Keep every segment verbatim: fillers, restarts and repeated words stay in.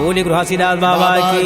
बोले गुरु घासीदास बाबा की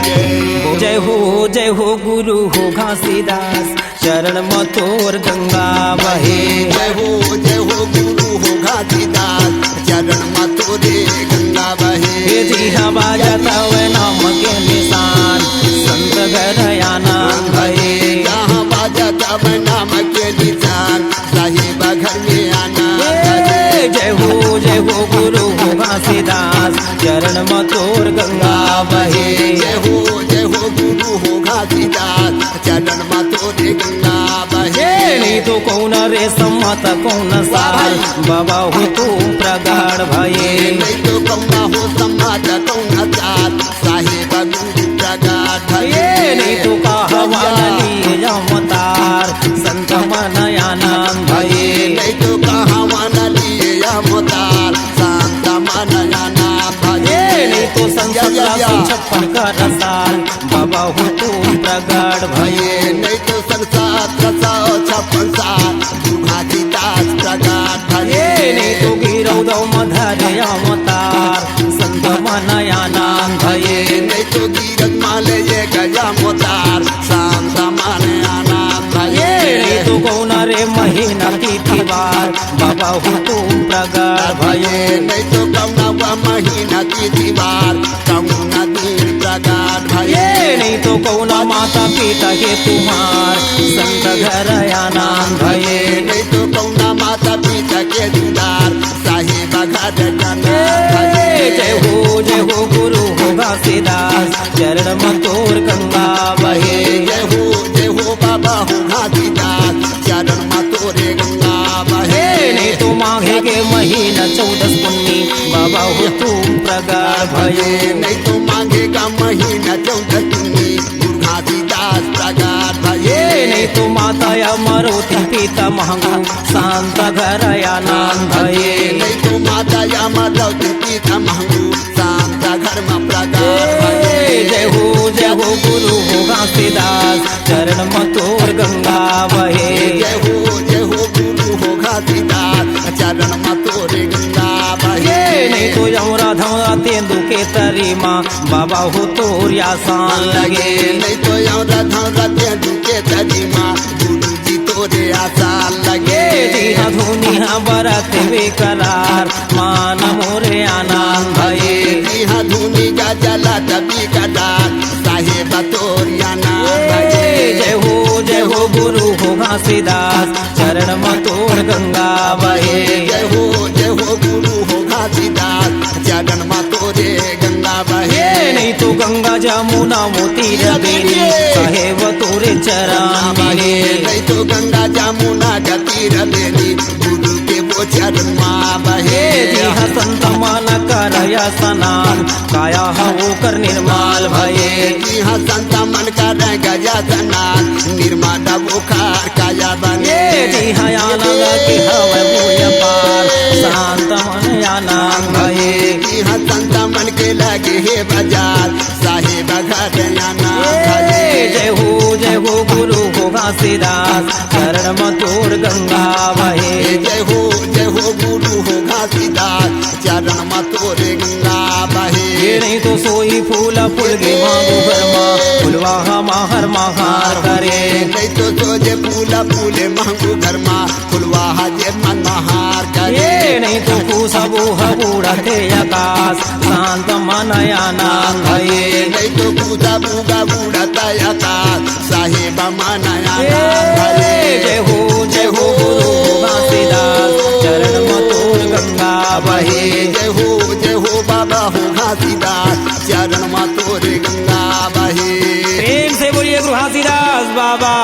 जय। जय हो, जय हो गुरु हो घासीदास, चरण म तोर गंगा बहे। जय हो, जय हो गुरु हो घासीदास, चरण म तोरे गंगा बहे। हे जिहां बाजत हवय नाम के निसान, संत घर आनंद भये। जहां बाजत हवय नाम के निशान, साहिब घर में आनंद भये। जय हो, जय हो गुरु हो घासीदास, चरण म तोर गंगा बहे। जय हो, जय हो गुरु हो घासीदास, चरण म तोरे गंगा बहे। ए, नहीं तो कौन रे सम्मत कौन साल, बाबा हो तुम प्रगट भये। नहीं तो कौन हो सम्मत कौन साल, साहिब गुरु प्रगट भये। ए, नहीं तो कहां वाला लिए अवतार, संत मन आनंद भये। नहीं तो कहां वाला लिए अवतार, संत मन आनंद भये। ए, नहीं तो संत या, या, या। सत्रह सौ छप्पन का रसाल, बाबा हो तुम प्रगट भये। नहीं तो संत सत्रह सौ छप्पन साल, गुरु घासीदास प्रगट भये। ए, नहीं तो गिरौदव म धरे अवतार, संत मन आनंद भये। नहीं तो गिरौदव म ले ये गया अवतार, संत मन आनंद भये। ए, नहीं तो कौन रे महीना तिथि वार, बाबा हो तुम प्रगट भये। नहीं तो कौन वा महीना तिथि वार, कौन दिन प्रगट भये। ए, नहीं तो कौन माता पिता के तुम्हार, संत घर आनंद भये। नहीं तो कौन माता पिता के दुलार, साहिब घर आनंद भये। ए, जय हो, जय हो गुरु हो घासीदास, चरण म तोर गंगा बहे। जय हो, जय हो बाबा हो घासीदास, चरण म तोरे गंगा बहे। ए, नहीं तो माघे के महीना चौदस पुन्नी, बाबा हो तुम प्रगट भये। नहीं तो माघे का महीना चौदस पुन्नी, गुरु घासीदास प्रगट भये। ए, नहीं तो माता अमरौती पिता महंगू, संत घर आनंद भये। नहीं तो माता अमरौती पिता महंगू, संत घर म प्रगट भये। जय हो, जय हो गुरु हो घासीदास, चरण म तोर गंगा बहे। जय हो, जय हो गुरु हो घासीदास, चरण म तोरे गंगा बहे। ए, नहीं तो यमरा धमरा तेंदू के तरी म, बाबा हो तोर आसन लगे। नहीं तो यमरा धमरा तेंदू के तरी म, गुरु जी तोरे आसन लगे। ए, जिहां धुनी हा बरत बेकरार, मन मोरे आनंद भये। जिहां धुनी का जला तभी कटार, साहेब तोर आनंद भये। ए, जय हो, जय हो गुरु हो घासीदास, चरण म तोर गंगा बहे। जय हो, जय हो गुरु हो घासीदास, चरण म तोरे गंगा बहे। ए, नहीं तो गंगा जमुना वो तीर बेनी, साहेब तोरे चरण बहे। नहीं तो गंगा जमुना का तीर बेनी, गुरु के वो चरण म बहे। ए, जिहां संत मन करय स्नान, काया ह ओकर निर्मल भये। जिहां संत मन करय गया स्नान, निर्मल ओकर काया बने। ए, जिहां आनंद के हवय मूल पार, संत मन आनंद भये। जिहां संत मन के लगे हे बाजार, साहेब घर आनंद भये। ए, जय हो, जय हो गुरु हो घासीदास, चरण म तोर गंगा बहे। जय हो, जय हो गुरु हो घासीदास, चरण म तोरे गंगा बहे। ए, नहीं तो सोई फूल फूल गे मांगू घर म, फुलवा ह माहर माहर करे। नहीं तो सोजे फूल फूले मांगू घर म, फुलवा ह जे मन माहर करे। ए, नहीं तो खुशबू ह उड़थे आकाश, संत मन आनंद भये। नहीं तो खुशबू ह उड़थे आकाश, साहेब मन आनंद भये। जय हो, जय हो गुरु घासीदास, चरण म तोर गंगा बहे। जय हो, जय हो बाबा हो घासीदास, चरण म तोरे गंगा बहे। प्रेम से बोलिए गुरु घासीदास बाबा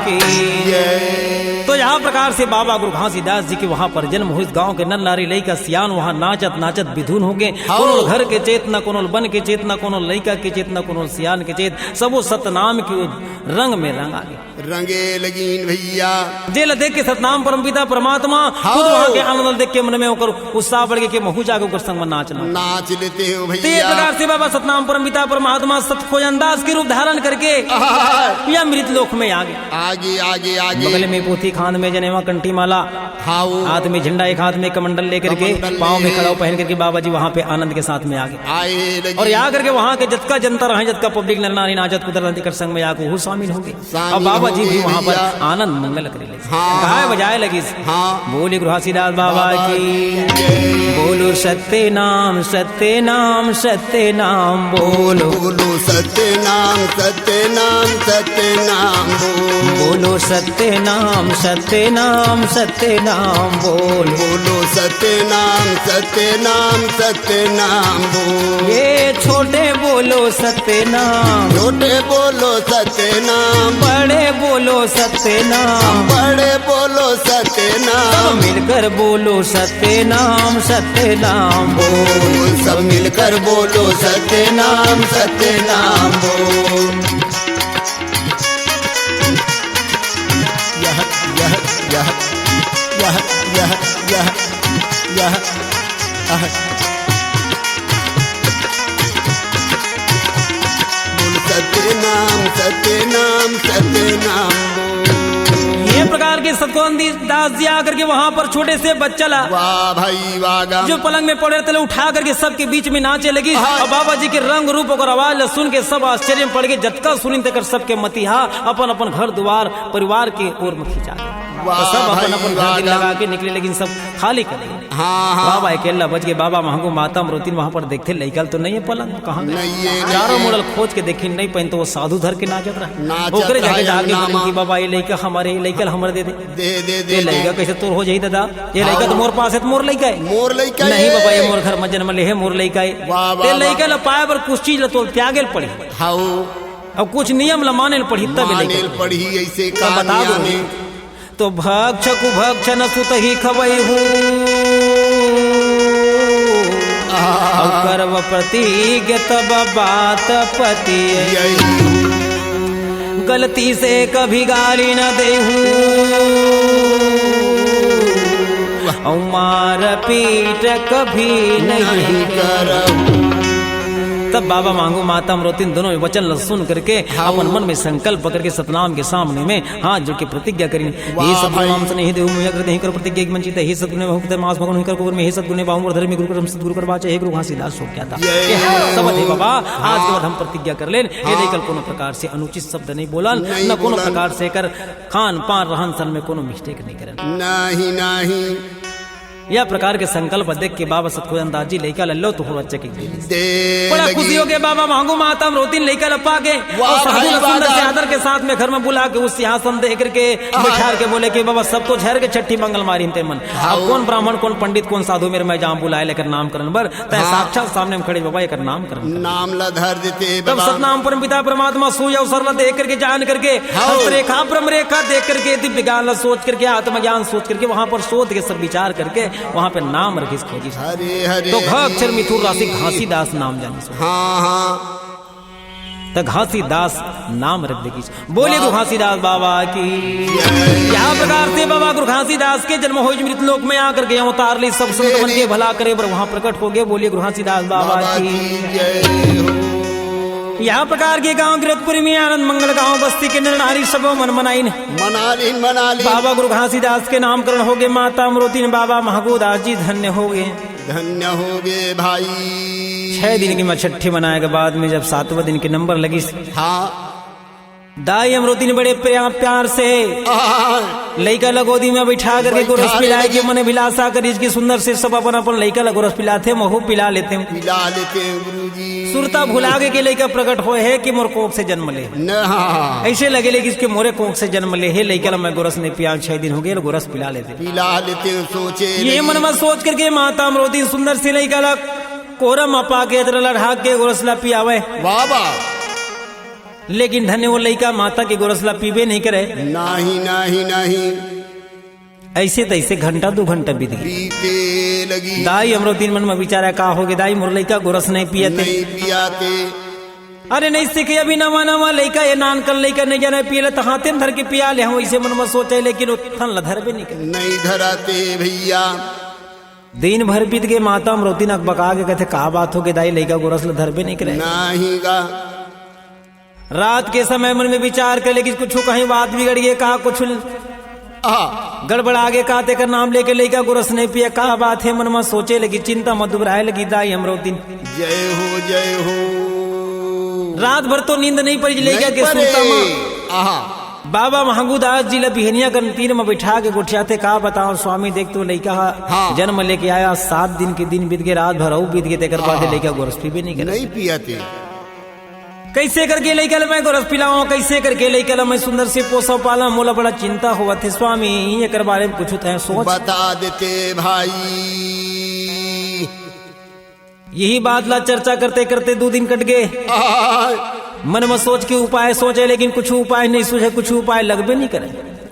की जय। तो यहाँ प्रकार से बाबा गुरु घासीदास जी के वहाँ पर जन्म हुई। गांव के नर नारी लइका सियान वहाँ नाचत नाचत बिधुन हो गए। हाँ। कोनो घर के चेतना, कोनो बन के चेतना, कोनो लइका के चेतना, कोनो सियान के चेत, सबो सतनाम के रंग में रंगा गे। रंगे लगिन भैया। जेला देख के सतनाम परमपिता परमात्मा हाँ। खुद वहाँ के आनंद देख के मन में ओकर उत्साह बढ़ गे के महू जाके ओकर संग में नाच ला। नाच लेते हो तो ये भैया। प्रकार से बाबा सतनाम परमपिता परमात्मा सत खोजन दास के रूप धारण करके आहा। या मृत लोक में आगे। आगे, आगे, आगे। बगल में पोथी खान में जने कंठी माला, हाउ। हाथ में झंडा, एक हाथ में कमंडल लेकर के, कमंडल पाँव में ले। कड़ाव पहन करके बाबा जी वहाँ पे आनंद के साथ में आ गए। आए लगी। और यहाँ करके वहाँ के जतका जनता रहे, जतका पब्लिक नर नारी नाचत कुदरत कर संग में आके वो शामिल हो गए। शामिल और बाबा जी हो भी गए वहाँ पर भैया। आनंद मंगल करे लगे। हाँ, गाय हाँ। बजाए लगी। हाँ। बोले गुरु घासीदास बाबा बाबा की। की जय। बोलो सत्य नाम, सत्य नाम, सत्य नाम बोलो। बोलो सत्य नाम, सत्य नाम, सत्य नाम बोलो। बोलो सत्य नाम, सत्य नाम, सत्य नाम बोलो। बोलो सत्य नाम, सत्य नाम, सत्य नाम बोलो। ये छोटे बोलो सत्य नाम। छोटे बोलो सत्य नाम। बड़े बोलो सत्य नाम। बड़े बोलो सत्य नाम। सब मिलकर बोलो सत्य नाम, सत्य नाम बोल। सब मिलकर बोलो सत्य नाम, सत्य नाम बोल। यह, यह, यह, यह, यह, यह, यह, यह, आह। बोल सत्य नाम, सत्य नाम, सत्य नाम बोल। ये प्रकार के सतगोविंद दास जी आकर के वहां पर छोटे से बच्चा ला वाह भाई, वाह गा। जो पलंग में पड़े रहते, उठा करके सबके बीच में नाचे लगी। हाँ। और बाबा जी के रंग रूप और आवाज ला सुन के सब आश्चर्य में पड़ गए। जतका सुनिन तेकर सबके मतिहा अपन अपन घर द्वार परिवार के ओर में खिंचा गए। वाह तो सब भाई, अपन अपन घर वाह दिन गा। लगा के निकले, लेकिन सब खाली कर दिए। हाँ, हाँ। बाबा अकेला बच गए। बाबा महंगू माता अमरोतिन वहां पर देखते, लइका तो नहीं है पलंग, कहाँ गए? नहीं है, चारों नहीं है। मुड़ल खोज के देखिन, नहीं पहन तो वो साधु धर के नाचत रहे। नाचत ओकरे रहे जाके जाके अंगना बोलिन कि मा। बाबा, ये लइका हमारे, ये लइका हमारे दे दे। दे, दे, दे, ये दे। लइका कैसे तोर हो जाई दादा? ये लइका हाँ। तो मोर पास है, तो मोर लइका है। मोर लइका नहीं है। बाबा, ये मोर घर में जन्म ले है, मोर लइका है। वाह, वाह, ये वाह। लइका ला पाए बर कुछ चीज ला तो त्यागे ल पड़ी। हाउ। अब कुछ नियम ला माने ल पड़ी, तब ये लइका माने ल पड़ी, ऐसे तो का बता दो। नियम है? तो भक्ष कुभक्ष न सुत ही खवई हूँ, आहा। अउ करव प्रतिज्ञ तब बात पति। यही। गलती से कभी गाली न देहूँ, अउ मार पीट कभी नहीं नहीं करहूँ। तब बाबा मांगू माता अमरोतिन दोनों में वचन ल सुन करके हाँ। अपन मन में संकल्प करके सतनाम के सामने में हाथ जोड़ के प्रतिज्ञा करिन। वाह हे सतगुरु भाई। नाम से नहीं देहु मुझे अग्र नहीं कर प्रतिज्ञा की मंचित। हे सतगुरु ने बहु पितर मास भगवान हुई कर कुकुर में, हे सतगुरु ने बाबू धर्म गुरु कर सतगुरु कर बाचे, हे गुरु घासीदास सो क्या था। ये ये सब है बाबा, आज के हाँ। बाद हम प्रतिज्ञा कर लेन, ये हाँ। लेकर कोनो प्रकार से अनुचित शब्द नहीं बोलन, नहीं न कोनो बोलन। प्रकार से कर खान पान रहन सहन में कोनो मिस्टेक नहीं करन। नहीं, नहीं। यह प्रकार के संकल्प देख के बाबा सतखुदानंद दास जी लइका ल लो तो हो बच्चे के दे दे बड़ा लगी। खुशी हो गए बाबा महंगू माता अमरोतिन लइका ल पा के वाह और साधु भाई, ल सुंदर से वाह। आदर के साथ में घर में बुला के उस सिंहासन दे करके हाँ। बिठार के बोले कि बाबा सब तो झर के छठी मंगल मारिन ते मन। हाँ। अब कौन ब्राह्मण, कौन पंडित, कौन साधु मेरे मैं जाऊं बुलाए लेकर नामकरण बर, तय हाँ। साक्षात सामने में खड़े बाबा एकर नामकरण कर। नाम ला धर देते तब बाबा। सतनाम परम पिता परमात्मा सूर्य अवसर ला देख करके जान करके हाँ। हस्तरेखा ब्रह्म रेखा देख करके दिव्य ज्ञान ला सोच करके आत्मज्ञान सोच करके वहां पर शोध के सब विचार करके वहां पे नाम रखिस खोजिस। हरे हरे तो घ हरे। अक्षर मिथुन राशि घासीदास नाम जानिस। हाँ, हाँ। त घासीदास नाम रख देगिस। बोले वाह। तो घासीदास बाबा की। जय। यह प्रकार से बाबा गुरु घासीदास के जन्म होइस मृत लोक में आकर के अवतार ली सब संत मन के भला करे बर वहां प्रकट हो गए। बोलिए गुरु घासीदास बाबा बाबा की। की जय हो। यह प्रकार के गांव गिरतपुर में आनंद मंगल गांव बस्ती के नर नारी सबो मन मनाइन। मनालिन, मनालिन। बाबा गुरु घासीदास के नामकरण हो गए। माता अमरोतिन बाबा महगूदास जी धन्य हो गए। धन्य हो गए भाई। छह दिन की मैं छठी मनाए के बाद में जब सातवां दिन के नंबर लगिस हाँ। दाई अमरोतिन बड़े प्रेम प्यार से हाँ। लइका ल गोदी में बैठा करके बैठा गोरस पिलाए के लेके। मन अभिलाषा करिस कि सुंदर से सब अपन अपन लइका ल गोरस पिलाथे, महू पिला लेते हैं। पिला लेते हैं गुरुजी। सुरता भुला के, के लइका प्रकट होए है कि मोर कोख से जन्म ले। न, हाँ। ऐसे लगे ले कि इसके मोरे कोख से जन्म ले है, लइका ल मैं गोरस नहीं पिया, छह दिन हो गए, गोरस पिला लेते। पिला लेते हैं, सोचे ये लगी। मन में सोच करके माता अमरोतिन सुंदर से लइका ल कोरम में पाके तेला लढ़ा के गोरस ला पियावे। वाह, वाह। लेकिन धन्य वो लइका माता के गोरस ला पीबे नहीं करे। नहीं, नहीं, नहीं। ऐसे तैसे घंटा दू घंटा बीत गई। बीते लगी। दाई हमरो दिन मन में विचारा का हो गए, दाई मोर लइका गोरस नहीं पियते। नहीं पियाते। अरे नहीं सीखे अभी नवा नवा लइका, ये नानकन लइका नहीं जाने पियले तो हाथे में धर के पिया ले, हम ऐसे मन में सोचे, लेकिन वो थन ला धरबे नहीं करे। नहीं धराते भैया। दिन भर बीत गए, माता अमरोतिन अकबका के कहते, "का बात हो गए दाई, लइका गोरस ल धरबे नहीं करे?" नहीं गा। रात के समय मन में विचार कर ले कि कुछ कहीं बात बिगड़ गई, का कुछ आहा। गड़बड़ा गे का, तेकर नाम लेके लइका गोरस नइ पिए, का बात हे? मन म सोचे लगी, चिंता म दुबराए लगी दाई अमरौतिन। जय हो, जय हो। रात भर तो नींद नइ परी लइका के सुरता म। आहा। बाबा महंगूदास जी ल बिहनिया कर तीर म बइठा के गोठियाथे, का बतावंव स्वामी, देख तो लइका ह हाँ। जन्म लेके आया, सात दिन के दिन बीत गे, रात भर अउ बीत गे, तेकर बाद आहा। लइका गोरस पीबे नइ करे। नइ पियत हे। कइसे करके लइका ल मैं गोरस पिलावंव, कइसे करके लइका ल मैं सुंदर से पोसंव पालंव, मोला बड़ा चिंता होवत हे स्वामी, एकर बारे म कुछु तैं सोच। बता देते भाई। यही बात ला चर्चा करते करते दू दिन कट गे। आय। मन म सोच के उपाय सोचे, लेकिन कुछु उपाय नइ सूझे, कुछु उपाय लगबे नइ करे।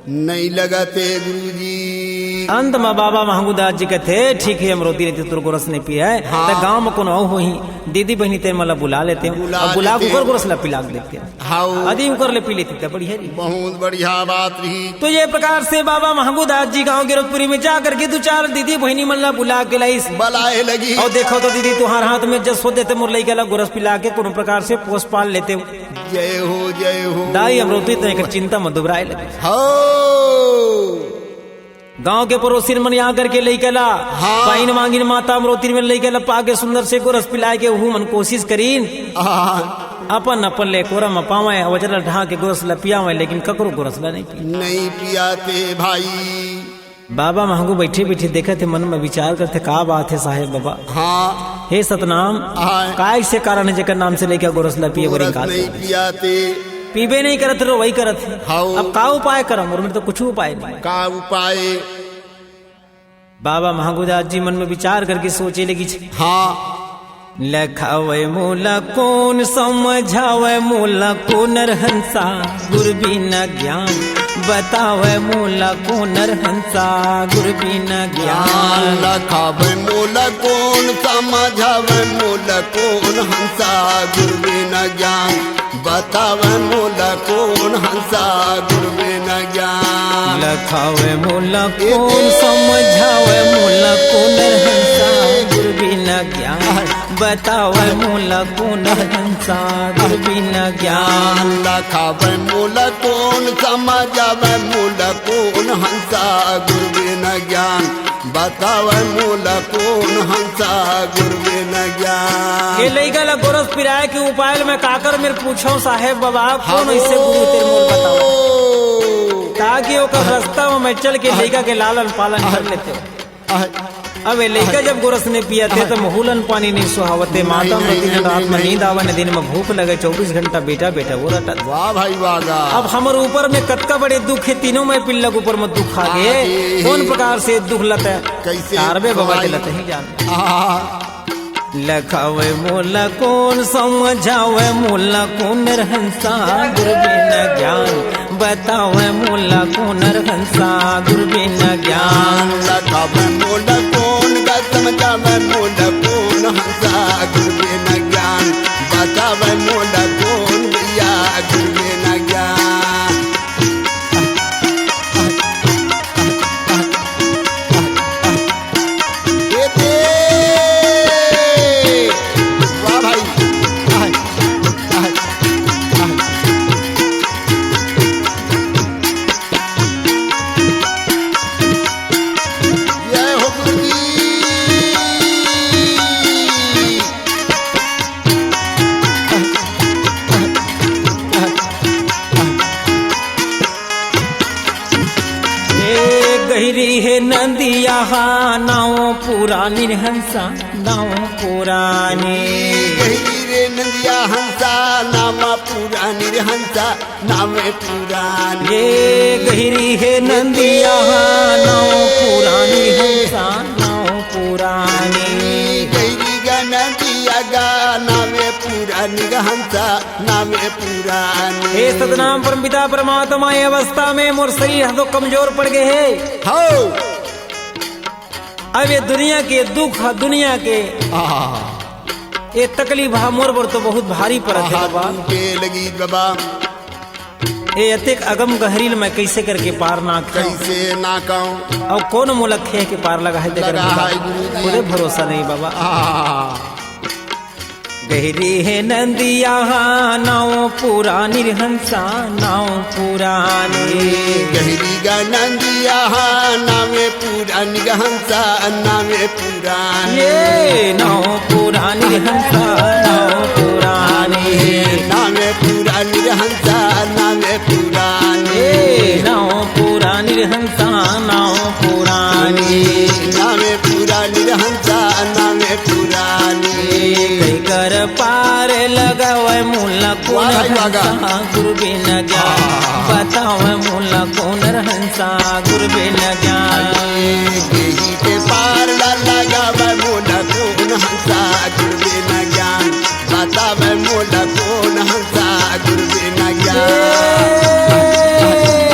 नइ लगत हे गुरुजी। अंत म बाबा महंगूदास जी कथे, ठीक हे, अमरौतिन रहिते तोर गोरस नइ पिए, हाँ। त गांव म कोनो अउ होही, दीदी बहिनी तेन मन ला बुला लेतेंव, बुला अउ बुला के लेते। ओकर गोरस ला पिला के देतेंव। हाउ। अदी ओकर ले पी लेती त बढ़िया रही। बहुत बढ़िया बात रही। तो ये प्रकार से बाबा महंगूदास जी गांव गिरौदपुरी में जा करके दू चार दीदी बहिनी मन ला बुला के लाइस। बलाए लगी। अउ देखंव तो दीदी, तुंहर हाथ में जस होते त मोर लइका ला गोरस पिला के कोनो प्रकार से पोस पाल लेतेंव। जय हो, जय हो। दाई अमरौतिन तो एकर चिंता म दुबराए लगे। हो। गांव के पड़ोसिन मन आ करके लइका ला हाँ। पाइन मांगिन, माता अमरौतिन मन लइका ला पाके सुंदर से गोरस पिलाए के उहू मन कोशिश करिन। हाँ। अपन अपन ले कोरा म पावंय, वजरा ढांक के गोरस ला पियावंय, लेकिन ककरो गोरस ला नइ पिए। नइ पियत हे भाई। बाबा महंगू बइठे बइठे देखत हे, मन म विचार करथे, का बात हे साहेब बाबा? हाँ। हे सतनाम, हाँ। काय से कारण हे जेकर नाम से लइका गोरस ला पिए बर गोरस इनकार नइ करथे? पियत हे। पीबे नइ करत, रोवई करत हे। हाउ। अब का उपाय करंव? मोर मेर तो कुछु उपाय नइ। का उपाय? बाबा महंगूदास जी मन म विचार करके सोचे लगिस। हाँ। लखावय मोला कोन, समझावय मोला कोन हर हंसा, गुर बिना ज्ञान बतावय मोला कोन हर हंसा, गुर बिना ज्ञान। ज्ञान लखावय मोला कोन, समझावय मोला कोन हंसा, गुर बिना ज्ञान बतावय मोला कोन हंसा, गुर बिना ज्ञान। लखावय मोला कोन, समझावय मोला कोन हंसा, गुर बिना ज्ञान। बतावय मोला कोन हंसा, गुर बिना ज्ञान। ज्ञान लखावय मोला कोन, समझावय मोला कोन हंसा, गुर बिना ज्ञान। बतावय मोला कोन हंसा, गुर बिना ज्ञान। ए लइका ला गोरस पिराय के उपाय ल मैं काकर मेर पूछंव साहेब बाबा, कोन हां। अइसे गुरु तेर मोर बतावय। ताकि ओकर रस्ता म मैं चल के लइका के लालन पालन कर लेतेंव। अब ए लइका जब गोरस नइ पियत हे, त महू ल अन्न पानी नइ सुहावत हे। माता म दिन रात म नींद आवय न, दिन म भूख लगय, चौबीस घंटा बेटा बेटा वो रटत। वाह भाई वाह। अब हमर ऊपर में कतका बड़े दुख हे, तीनों माई पिल्ला के ऊपर में दुख आ गे। कोन प्रकार से दुख ल तैं कइसे टारबे बाबा, तेला तहीं जान। लखावय मोला कोन, समझावय मोला कोन हर हंसा, गुर बिना ज्ञान बतावय मोला कोन हर हंसा, गुर बिना ज्ञान। लखावय मोला कोन, समझावय मोला कोन हंसा, गुर बिना ज्ञान बतावय मोला कोन भैया, गुर बिना ज्ञान। ए दे। वाह भाई। जय हो गुरु जी। ए गहिरी हे नदिया हा, नाव पुरानी रे हंसा, नाव पुरानी। गहिरी रे नदिया हंसा, नाव पुरानी रे हंसा, नाव पुरानी। ए गहिरी हे नदिया हा, नाव पुरानी हंसा, नाव पुरानी। गहिरी गा नदिया गा, नाव पुरानी गा हंसा, नावे पुरानी। हे सतनाम परमपिता परमात्मा, ये अवस्था में मोर शरीर ह तो कमजोर पड़ गे हे। हौ। अब ये दुनिया के दुख ह, दुनिया के आहा। ये तकलीफ ह मोर बर तो बहुत भारी परत हे आहा, बाबा। टूटे लगी बाबा। ये अतेक अगम गहरी ल मैं कइसे करके पार नाकंव? कइसे नाकंव? अउ कोन मोला खेह के पार लगाही तेकर लगा मोला है गुरुजी। खुदे भरोसा नहीं बाबा। आहा। गहरी हे नंदिया हा नाव पुरानी रे हंसा नाव पुरानी। गहरी गा नंदिया हा नावे पुरानी गा हंसा नावे पुरानी। ये नाव पुरानी रे हंसा नाव पुरानी। नावे पुरानी रे हंसा नावे पुरानी। ये नाव पुरानी रे हंसा नाव पुरानी। नावे पुरानी रे हंसा नावे पुरानी। कई कर पार लगावे मोला कोन वाह भाई, वाह। हंसा गुरु बिन ज्ञान। हाँ। बतावे मोला कोन हंसा गुरु बिन ज्ञान। केही के पार ला लगावे मोला कोन हंसा गुरु बिन ज्ञान। बतावे मोला कोन हंसा गुरु बिन ज्ञान।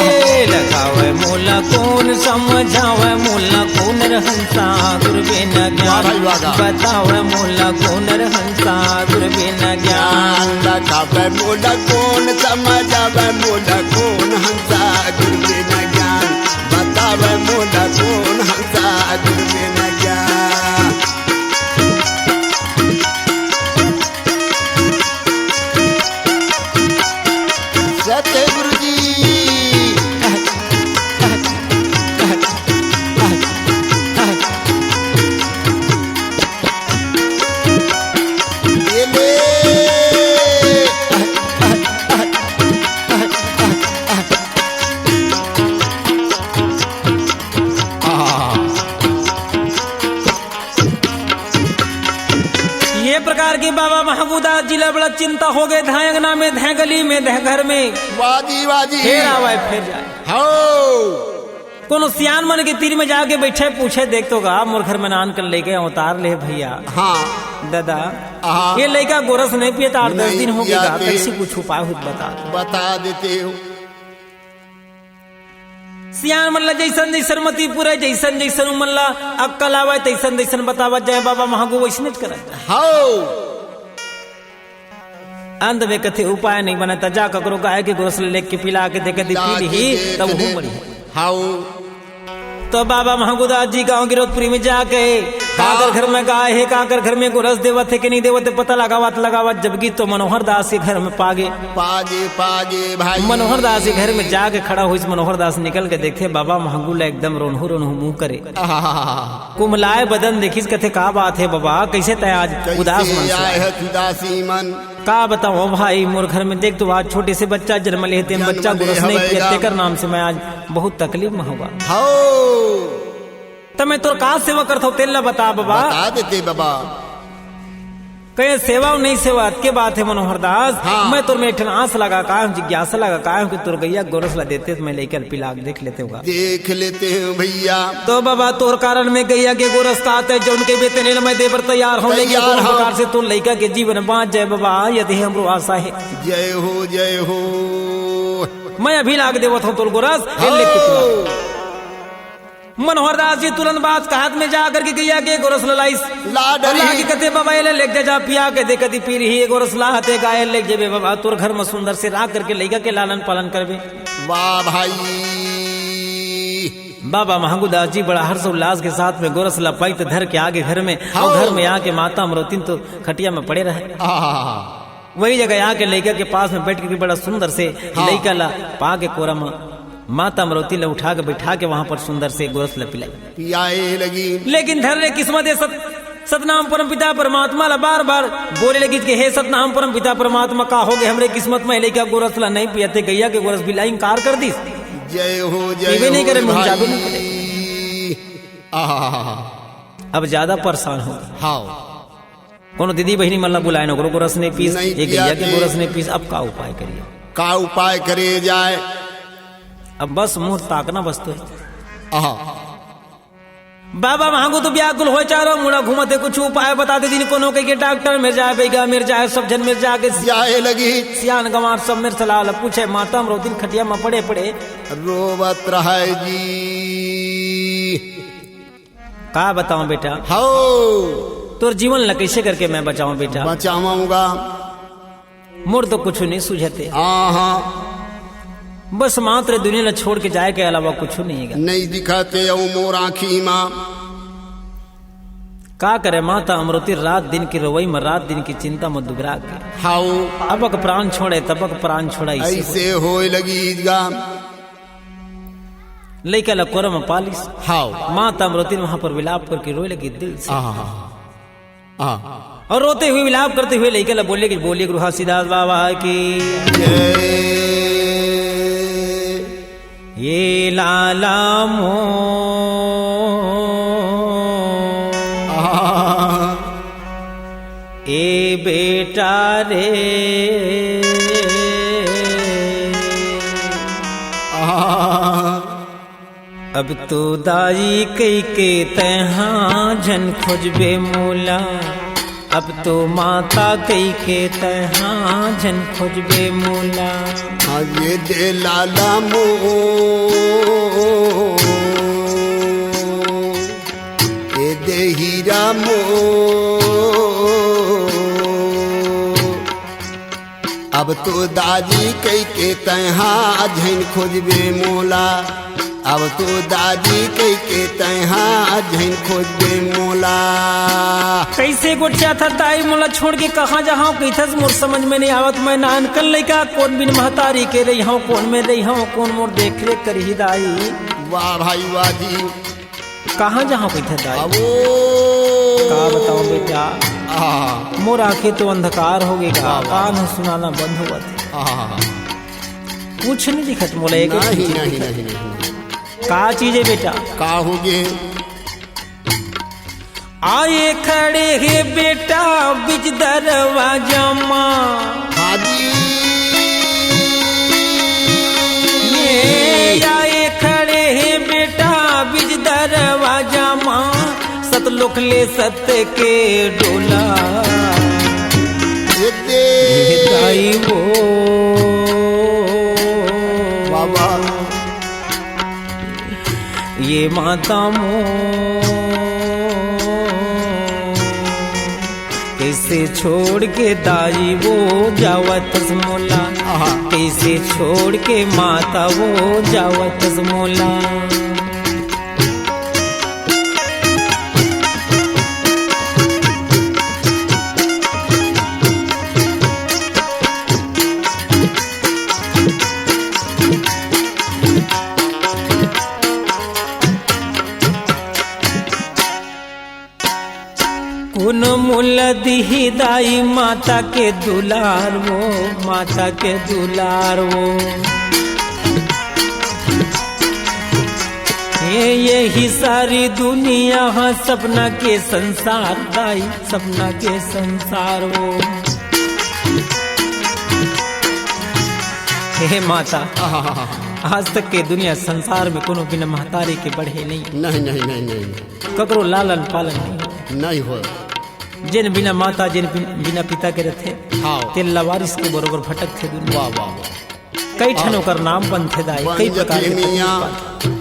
ए, लगावे मोला कोन समझावे मोला कोन हंसा गुरु बिन वाह ज्ञान। भाई, वाह। बतावे मोला कोन हंसा गुरु बिन ज्ञान। ज्ञान बतावे मोला कोन समझावे मोला कोन हंसा गुरु बिन ज्ञान। बतावे मोला कोन हंसा गुरु बिन ज्ञान। सत्य गुरु जी। ये ले। ये प्रकार के बाबा महंगूदास जी ला बड़ा चिंता हो गए, धाय अंगना में, धाय गली में, धाय घर में। वाह जी, वाह जी। फेर आवे, फेर जाए। हो। कोनो सियान मन के तीर में जाके बैठे, पूछे, "देख तो गा, मोर घर में नान कर लेके अवतार ले भैया।" हाँ। दादा, हाँ। ये लइका गोरस नहीं पिए, तो आठ दस नहीं दिन हो गए पिया गा, के। कैसे कुछ उपाय हो तो बता। बता देते हो। सियान मन ला जैसन जैसन मती पुरे, जैसन जैसन उमन ला अक्कल आवे, तैसन तैसन बतावत जाए, बाबा महंगू वैसने च करत। हाओ। अंत में कथे उपाय नहीं बने, त जा ककरो गाय के गोरस ले लेके पिला के दे, कदी पी ला के लिही, दे, तब कदे। हूँ मरी। हाओ। तो बाबा महंगूदास जी गांव गिरौदपुरी में जाके, काकर घर में गाय है, काकर घर में गोरस देवत है कि नहीं देवत है, पता लगावत लगावत जबकि तो मनोहर दास के घर में पागे। पागे, पागे भाई। मनोहर दास के घर में जाके खड़ा होइस, मनोहर दास निकल के देखे, बाबा महंगू ला एकदम रोनहू रोनहू मुंह करे। आहा। कुम्हलाए बदन देखिस, कथे, "का बात है बाबा, कैसे तै आज कैसे उदास मन से आए आए?" है उदासी मन? का बताओ भाई, मोर घर में देख तो आज छोटे से बच्चा जन्म ले हे, तेन जन्म बच्चा ले गोरस नहीं हवय पियत, गा। तेकर नाम से मैं आज बहुत तकलीफ में हूँ। हाओ। त मैं तोर का सेवा करत हूँ, तेन ला बता बाबा। बता देते बाबा। कहे सेवा अउ नहीं सेवा, अतके बात है मनोहर दास। हाँ। मैं तोर में एक ठन आस लगा का हूँ, जिज्ञासा लगा का हूँ कि तोर गैया गोरस ला देते त मैं लेकर पिला के देख लेते हूँ। देख लेते हैं भैया। तो बाबा तोर कारण में गैया के गोरस तात है, जौन के बेतने ल मैं देबर तैयार हूँ, लेकिन तैयार कोनो हूँ। प्रकार से तोर लइका के जीवन बाँच जाए बाबा, यदि हमरो आशा है। जय हो, जय हो। मैं अभी लाग देवत हूँ तोर गोरस, हाँ। ले के पिला। मनोहर दास जी तुरंत बात कहत में जा करके गैया के गोरस ललाइस। ला डरी। अउ लाके कथे, "बाबा, ये ले, लेके जा, पिया के दे, कदी पी रही है गोरस ला हते गाय लेके जेबे बाबा, तोर घर में सुंदर से राख करके लइका के लालन पालन करबे।" वाह भाई। बाबा महंगूदास जी बड़ा हर्ष उल्लास के साथ में गोरस ला पाई त धर के आगे घर में, हाँ। अउ घर में आके माता अमरौतिन तो खटिया में पड़े रहे। आहा। वही जगह आके लइका के पास में बैठ के बड़ा सुंदर से हाँ। लइका ला पा के कोरा में माता अमरौती ला उठा के बैठा के वहां पर सुंदर से गोरस ला पिलाई। पियाए लगी। लेकिन धर ले किस्मत ये सत-, सतनाम परम पिता परमात्मा ला बार बार बोले लगी कि "हे सतनाम परम पिता परमात्मा, का हो गए हमरे किस्मत में, लइका गोरस ला नहीं पियते, गैया के गोरस पिलाई इनकार कर दिस।" जय हो, जय पीबे नहीं हो करे, मुंह भाई। जाबे नहीं करे। आहा। अब ज्यादा परेशान हो गए। हाँ। कोनो दीदी बहिनी मन ला बुलाए न, ओकरो गोरस नहीं पीस, नहीं ये गैया के पियाते। गोरस नहीं पीस, अब का उपाय करिए? का उपाय करे जाए? अब बस मुंह ताकना बस तो है। आहा। बाबा महंगू तो व्याकुल होय, चारों मुड़ा घूमत हे, कुछ उपाय बता दे दिन कोनो कहिके, डॉक्टर मेर जाए, बैगा मेर जाए, सब झन मेर जाके जाए लगी। सियान गंवार सब मेर सलाह ल पूछे, माता अमरौतिन खटिया म पड़े पड़े रोवत रहय जी। का बताऊं बेटा? हौ। तोर जीवन ला कैसे करके मैं बचाऊं बेटा? बचाऊंगा। मोर तो कुछु नहीं सूझत हे। आहा। बस मात्र दुनिया ला छोड़ के जाए के अलावा कुछु नहीं हे गा। नहीं दिखत हे अउ मोर आँखी मा। का करे माता अमरोती रात दिन की रोवई म, रात दिन की चिंता म दुबरा के। हाउ। अबक प्राण छोड़े, तबक प्राण छोड़े, अइसे होए। अइसे होए लगिस गा। लइका ला कोरा म पालिस। हाउ। माता अमरोती वहां पर विलाप करके रोए लगी दिल से। आहा। आहा। अउ रोते हुए, विलाप करते हुए लइका ला बोले कि, बोले गुरु घासीदास बाबा की। जय। ए लाला मोर, आहा। ए बेटा रे, आहा। अब तो दाई कहिके तैहा झन खोजबे मोला, अब तो माता कहिके तैहा झन खोजबे मोला। हाँ, ए दे लाला मोर, ए दे हीरा मोर। अब तो दाई कहिके तैहा झन खोजबे मोला, अब तो दाई कहिके तैहा झन खोजबे मोला। कइसे गोठियाथस दाई मोला छोड़ के कहाँ जाहूँ कहिथस, मोर समझ में नइ आवत। मैं नानकन लइका, कोन बिन महतारी के रहिहूँ, कोन में रहिहूँ, कोन मोर देख रेख करही दाई। वाह भाई वाह जी। कहाँ जाहूँ कहिथस दाई? अबो। का बतावँ बेटा, आहा। मोर आँखी तो अंधकार होगे गा, वाह, वाह। कान ह सुनना बंद होवत हे। आहा। कुछ नइ दिखत मोला, एक नहीं, चीज नहीं, नहीं, नहीं। का चीज हे बेटा? का होगे? आए खड़े हे बेटा बीच दरवाजा मा। हाँ जी। ए आए खड़े हे बेटा बीच दरवाजा मा, सतलोक ले सत्य के डोला। ए दे। ए दाई वो। बाबा। ए माता मोर, कइसे छोड़ के दाई वो जावत हस मोला, आहा। कइसे छोड़ के माता वो जावत हस मोला। कोन मोला दिही दाई माता के दुलार वो, माता के दुलार वो। ए, एही सारी दुनिया ह सपना के संसार दाई, सपना के संसार वो। हे माता, आहा। आज तक के दुनिया संसार में कोनो बिना महतारी के बढ़े नहीं। नहीं, नहीं, नहीं, नहीं। ककरो लालन पालन नहीं हो। नहीं हो। जेन बिना माता, जेन बिन-, बिना पिता के रथे, हाँ। तेन लावारिस के बरोबर भटकथे दुनिया। वाह, वाह, वाह। कई ठन ओकर नाम बनथे दाई, बन कई प्रकार के जथे मियाँ। तकलीफ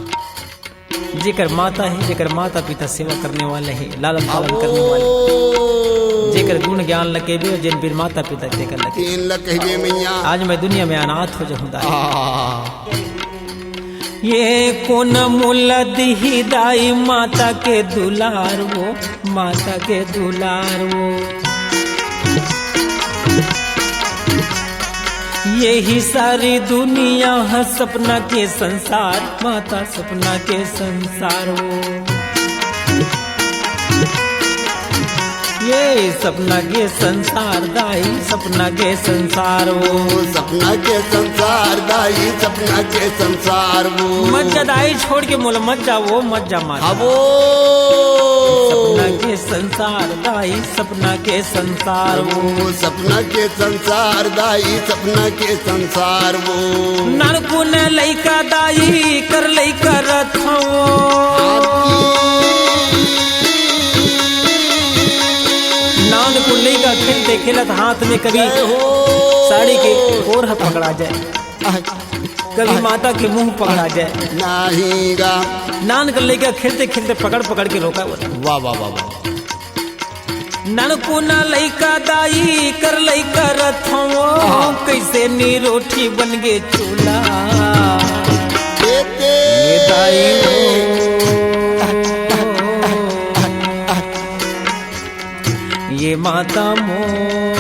आथे। जेकर माता हे, जेकर माता पिता सेवा करने वाले हे, लालन पालन करने वाले, जेकर गुण ज्ञान ल कहिबे, जेन बिन माता पिता के तेकर ल कहिबे। तेन ल कहिबे मैया। आज मैं दुनिया में अनाथ हो जाहूं दाई। आहा। ए कोन मोला दिही दाई माता के दुलार वो, माता के दुलार वो। एही सारी दुनिया ह सपना के संसार, माता सपना के संसार वो। ए सपना के संसार दाई, सपना के संसार वो। सपना के संसार दाई, सपना के संसार वो। मत जा दाई छोड़ के मोला, मत जा वो, मत जा माता। हाँ वो। सपना के संसार दाई, सपना के संसार वो। सपना के संसार दाई, सपना के संसार वो। नानकुन लइका दाई कर लइका रथव। नानकुन लइका खेलते खेलत हाथ में कभी साड़ी के कोर ह पकड़ा जाए, कभी माता के मुंह पकड़ा जाए। नहीं गा। नानकुन लइका खेलते खेलते पकड़ पकड़ के रोका। वाह, वाह, वाह, वाह। नानकुन लइका दाई कर लइका रथव, कइसे निरोठी बन गे चूल्हा। ए दाई हो। ये माता मोर,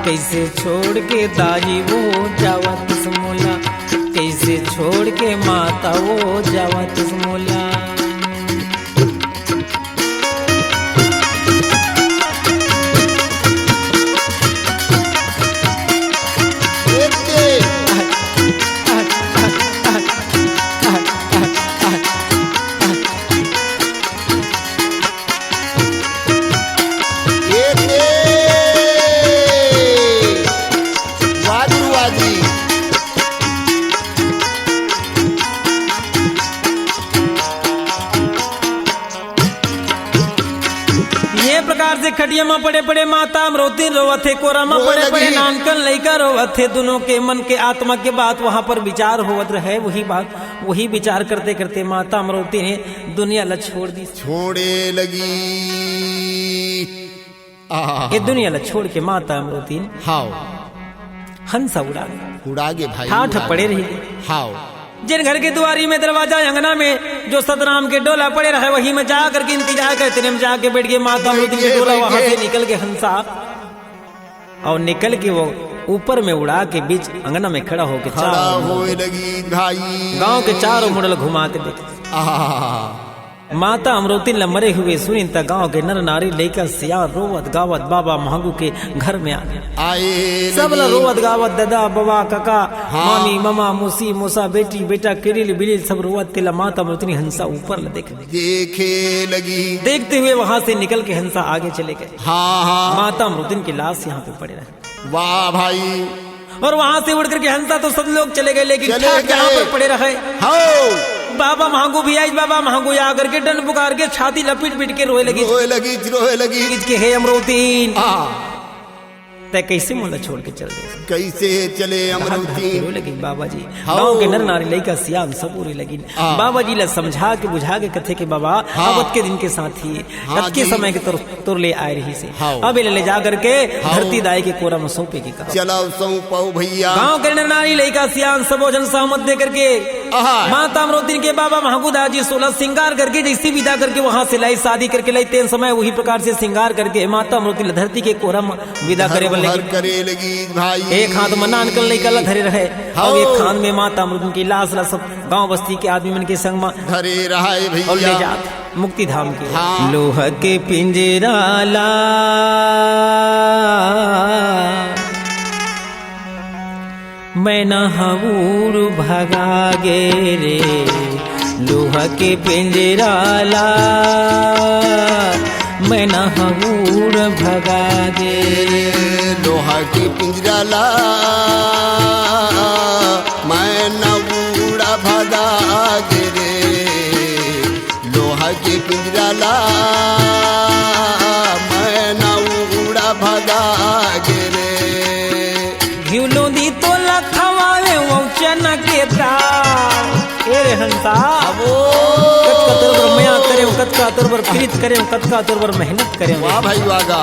कइसे छोड़ के दाई वो जावत मोला, कइसे छोड़ के माता वो जावत मोला। वाह गुरुआ जी। ये प्रकार से खटिया म पड़े पड़े माता अमरौतिन रोवत हे, कोरा म रोए पड़े पड़े लगी। नानकन लइका रोवत हे। दोनों के मन के आत्मा के बात वहां पर विचार होवत रहे, वही बात, वही विचार करते करते माता अमरौतिन हे दुनिया ला छोड़ दी। छोड़े लगी। आहा। ये दुनिया ला छोड़ के माता अमरौतिन हाव। हंसा उड़ा गे। उड़ा गे भाई, ठाठ उड़ा पड़े गे। रही गे। हाव। जेन घर के दुआरी में, दरवाजा अंगना में जो सतनाम के डोला पड़े रहे, वही में जा करके इंतजार करे, तेने में जाके बैठ गे माता बैठ अमरौतिन के गे, डोला, बैठ वहां गे। से निकल के हंसा अउ निकल के वो ऊपर में उड़ा के बीच अंगना में खड़ा होके खड़ा चारों मुड़ होए लगी भाई। गांव के चारों मुड़ल घुमा के देखे। आहा। माता अमरौतिन ल मरे हुए सुनिन त गांव के नर नारी लइका सियान रोवत गावत बाबा महंगू के घर में आ गे। आए सब ल लगी। रोवत गावत ददा बबा कका हाँ। मामी ममा मुसी मोसा बेटी बेटा किरिल बिलिल सब रोवत तेला माता अमरौतिन हंसा ऊपर ल देख देखे लगी। देखते हुए वहां से निकल के हंसा आगे चले गए। हाँ, हाँ। माता अमरौतिन की लाश यहाँ पे पड़े रहे। वाह भाई। और वहां से उड़ करके हंसा तो सब लोग चले गए, लेकिन चले ठाठ यहाँ गए। पर पड़े रहे। हाँ। बाबा महंगू भी आइस, बाबा महंगू आ करके डंड पुकार के छाती लपीट पीट के रोए लगी। रोए लगी, रोए लगी। के हे अमरौतिन। हाँ। तैं कइसे मोला छोड़ के चल दे? कइसे चले अमरौतिन? रोए लगी बाबा जी। हाँ। गांव के नर नारी लइका सियान सब रोए लगिन। हाँ। बाबा जी ला समझा के बुझा के कथे के बाबा, हाँ। अब अतके दिन के साथी, हाँ अतके जी। समय के तोर, तोर ले आए रहिसे। हाँ। अब एला ले जा करके हाँ। धरती दाई के कोरा म सौंपे के कहा। चला सौंपव भैया। गांव के नर नारी लइका सियान सबो झन सहमत दे करके आहा। माता अमरौतिन के बाबा महंगू दाई जी सोला सिंगार करके जइसे विदा करके वहां से लाई, शादी करके लाई, तेन समय वही प्रकार से सिंगार करके माता अमरौतिन ला धरती के कोरा म विदा करे बर लगी। करे लगी भाई। एक हाथ म नानकन लइका ला धरे रहे, हाँ। अउ एक हाथ में माता अमरौतिन की लाश ला सब गांव बस्ती के आदमी मन के संग म धरे रहे भैया। अउ ले जात मुक्ति धाम के। हाँ। लोहा के पिंजरा ला मैना ह उड़ भगा गे रे, लोहा के पिंजरा ला मैना ह उड़ भगा गे। लोहा के पिंजरा ला मैना उड़ा भगा गे रे, लोहा के पिंजरा ला मैना उड़ा भगा गे रे। घिवलोंदी तोला खवावे वो चना के दाल। ए रे हंसा, अबो। कतका तोर बर मया करेंव, कतका तोर बर प्रीत करेंव, कतका तोर बर मेहनत करेंव। वाह भाई, वाह गा।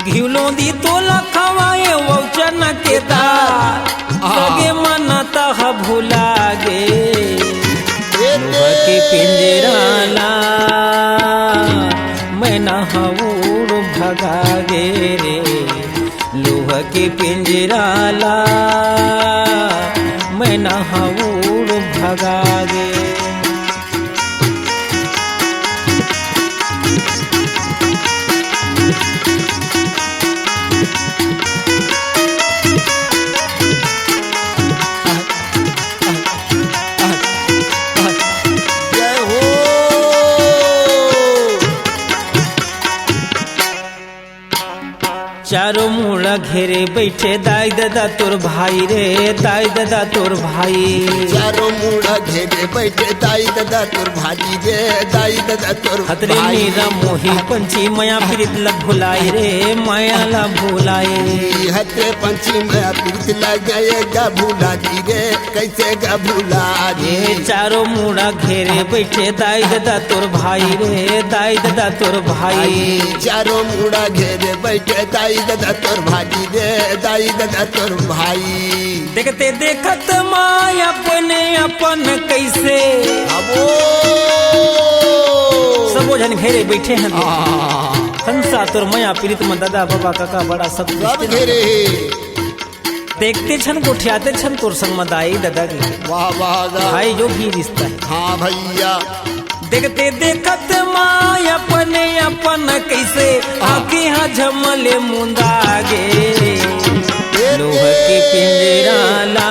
घिवलोंदी तोला खवाए वो चना के दाल। आहा। सगे मन तह भुला गे। ए लोहा के दे। पिंजरा ला मैना ह उड़ भगा गे रे। लोहा के पिंजरा ला मैना ह उड़ भगा गे। जय हो। चारों मुड़ा घेरे बइठे दाई ददा तोर भाई रे, दाई ददा तोर भाई। चारों मुड़ा घेरे बइठे दाई ददा तोर भाई रे, दाई ददा तोर हतरे भाई। नीरा मोही पंछी मया प्रीत ल भुलाई रे, मया ल भुलाई। हतरे पंछी मया प्रीत ल गए गा भुला दी रे। कइसे गा भुला गे? ए चारों मुड़ा घेरे बइठे दाई ददा तोर भाई रे, दाई ददा तोर भाई। चारों मुड़ा घेरे बइठे दाई ददा तोर भाई रे, दाई ददा तोर भाई। देखते देखत माय अपने अपन कइसे अबो। घेरे बइठे हन। हाँ। हंसा तोर मया पीरित म ददा, बबा, कका, बड़ा सब सब रिश्ते घेरे हे। देखते छन, गोठियाते छन तोर संग म दाई ददा के। वाह, वाह, वाह। भाई जो भी रिश्ता हे। हाँ भइया। देखते देखत म अपन अपन कइसे हाँ। आँखी हा झमले मुंदा गे। ए लोहा के ए। पिंजरा ला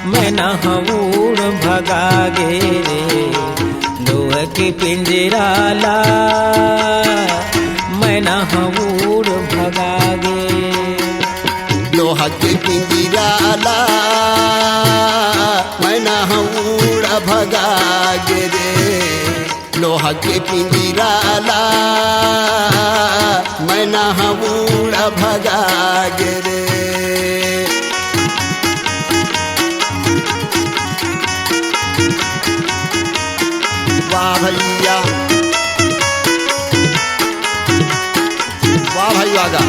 मैना ह उड़ भगा गे रे, लोहा के पिंजरा ला मैना ह उड़ भगा गे। लोहा के पिंजरा ला मैना ह उड़ भगा गे रे, लोहा के पिंजरा ला मैना ह उड़ भगा गे रे। वाह भइया, वाह भाई, वाह गा।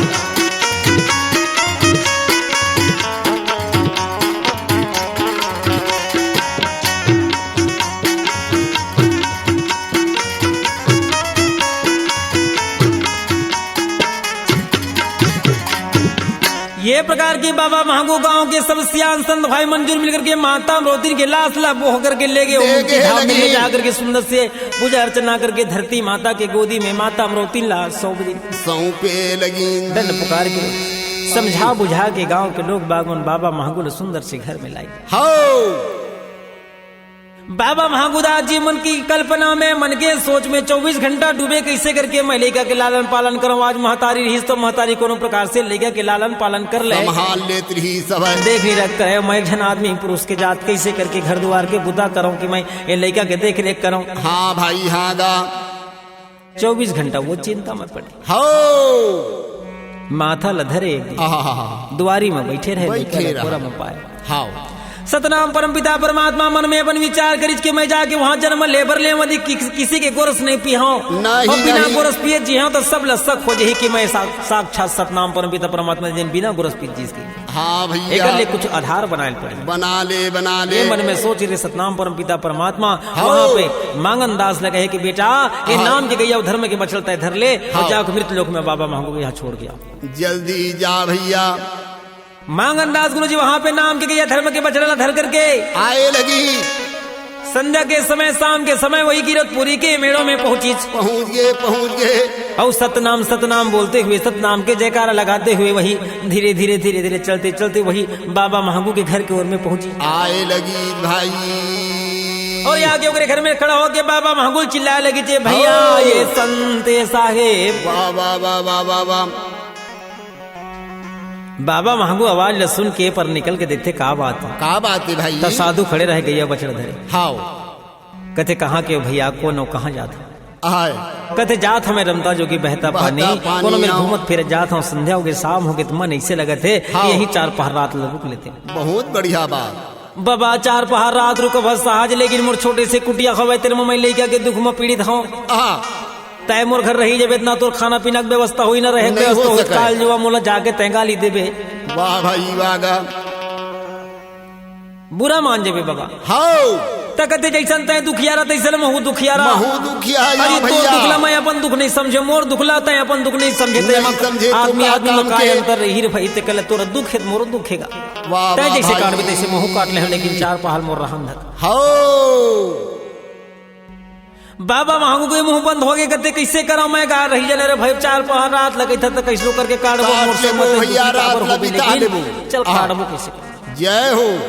ये प्रकार के बाबा महागो गांव के सब सियान संत भाई मन जुर मिलकर के माता अमरौतिन के लाश ला बोह करके ले गए, ले उनकी गए धाम में लगी। ले जा करके सुंदर से पूजा अर्चना करके धरती माता के गोदी में माता अमरौतिन ला सौंप दी। सौंपे लगी। डंड पुकार के, समझा बुझा के गांव के लोग बाग मन बाबा महागो ल सुंदर से घर में लाई। हाओ। बाबा महागुदास जी मन की कल्पना में, मन के सोच में चौबीस घंटा डूबे, कइसे करके मैं लइका के लालन पालन करंव। आज महतारी रहिस तो महतारी कोनो प्रकार से लइका के लालन पालन कर ले। संभाल लेत रही सब। देख नहीं रख करे, मैं एक झन आदमी पुरुष के जात, कइसे करके घर दुआर के बुता करंव कि मैं ये लइका के देख रेख करंव। हाँ भाई, हाँ गा। चौबीस घंटा वो चिंता में पड़े। हाओ। माथा ल धरे एक दिन। आहा। दुआरी में बइठे रहे, बइठे लइका ल रहे। कोरा में पाए। हाओ। सतनाम परमपिता परमात्मा मन में अपन विचार करिस कि मैं जाके वहां जनम ले बर ले, यदि कि-, किसी के गोरस नहीं पीहंव, नहीं, अउ बिना नहीं। गोरस पिए जीहंव, तो सब ल शक हो जही कि मैं सा-, साक्षात सतनाम परमपिता परमात्मा, जेन बिना गोरस पी जीस के। हाँ भइया। एकर ले कुछ आधार बनाए ल पड़ही। बना ले, बना ले। ये मन में सोच रहे सतनाम परमपिता परमात्मा। हाँ। वहाँ पे मांगन दास ल कहे कि बेटा, ये हाँ। नाम के गइया धर्म के बछड़ा ल धर ले, हाँ। अउ जाके मृत लोक में बाबा महागो के यहाँ छोड़ के आ। जल्दी जा भइया। मांगन दास गुरु जी वहाँ पे नाम के गइया धर्म के बछड़ा ल धर करके आए लगी। संध्या के समय, शाम के समय वही कीरतपुरी के मेड़ो में पहुंचिस। पहुंच गए, पहुंच गए। अउ सतनाम, सतनाम बोलते हुए सतनाम के जयकारा लगाते हुए वही धीरे, धीरे, धीरे, धीरे चलते, चलते वही बाबा महागु के घर के ओर में पहुंची। आए लगी भाई। अउ आके ओकरे घर में खड़ा होके बाबा महागु चिल्लाए लगी, "जे भइया, हाँ। ये संत साहेब।" वाह, वाह, वाह। बाबा महागु आवाज ल सुन के पर निकल के देखथे, का बात हे? का बात हे भाई? त साधु खड़े रहे, गइया बछड़ा धरे। हाव। कथे, "कहाँ के हो भइया, कोन हो, कहाँ जात हो?" आय। कथे, "जात हंव मैं रमता जोगी बहता बहता पानी, पानी कोनो मेर आव। घूमत फिरत जात हंव, संध्या होगे, शाम होगे, त मन अइसे लगत हे, हाव। यहीं चार पहर रात ल रुक लेतेंव।" बहुत बढ़िया बात। बाबा, चार पहर रात रुकबो सहज, लेकिन मोर छोटे से कुटिया हवय, तेन म मैं लइका के दुख म पीड़ित हंव। आहा। तैं मोर घर रही जबे, इतना तोर खाना पीना के व्यवस्था होई, ना रहे के नहीं व्यवस्था हो होई, सकय। काल जुवा मोला जाके तैं गाली देबे। वाह भाई, वाह गा। बुरा मान जेबे बाबा। हाव। त कथे, "जइसन तैं दुखियारा, तइसन महू दुखियारा।" महू दुखियारा, अरे, तोर भइया। दुख ला मैं अपन दुख नहीं समझेंव, मोर दुख ला तैं अपन दुख नहीं समझे, तैं नहीं समझे, तो आदमी, का आदमी काम म का के? अंतर रही रे भाई, ते कले तोर दुख हे, मोर दुख हे गा। वाह, तैं वाह जइसे भाई। काटबे, तइसे महू काट लेहंव, लेकिन चार पहर मोर रहन धर। हाव। बाबा महागु के मुंह बंद होगे, कथे, "कइसे करंव मैं गा रही जने रे भाई, चार पहर रात लगत हे त कइसनो करके काटबो, काट मोर से लेबो मत भइया, काबर रात ल होबे, बिता लेकिन लेबो। चल आहा। काटबो कइसे।" जय हो।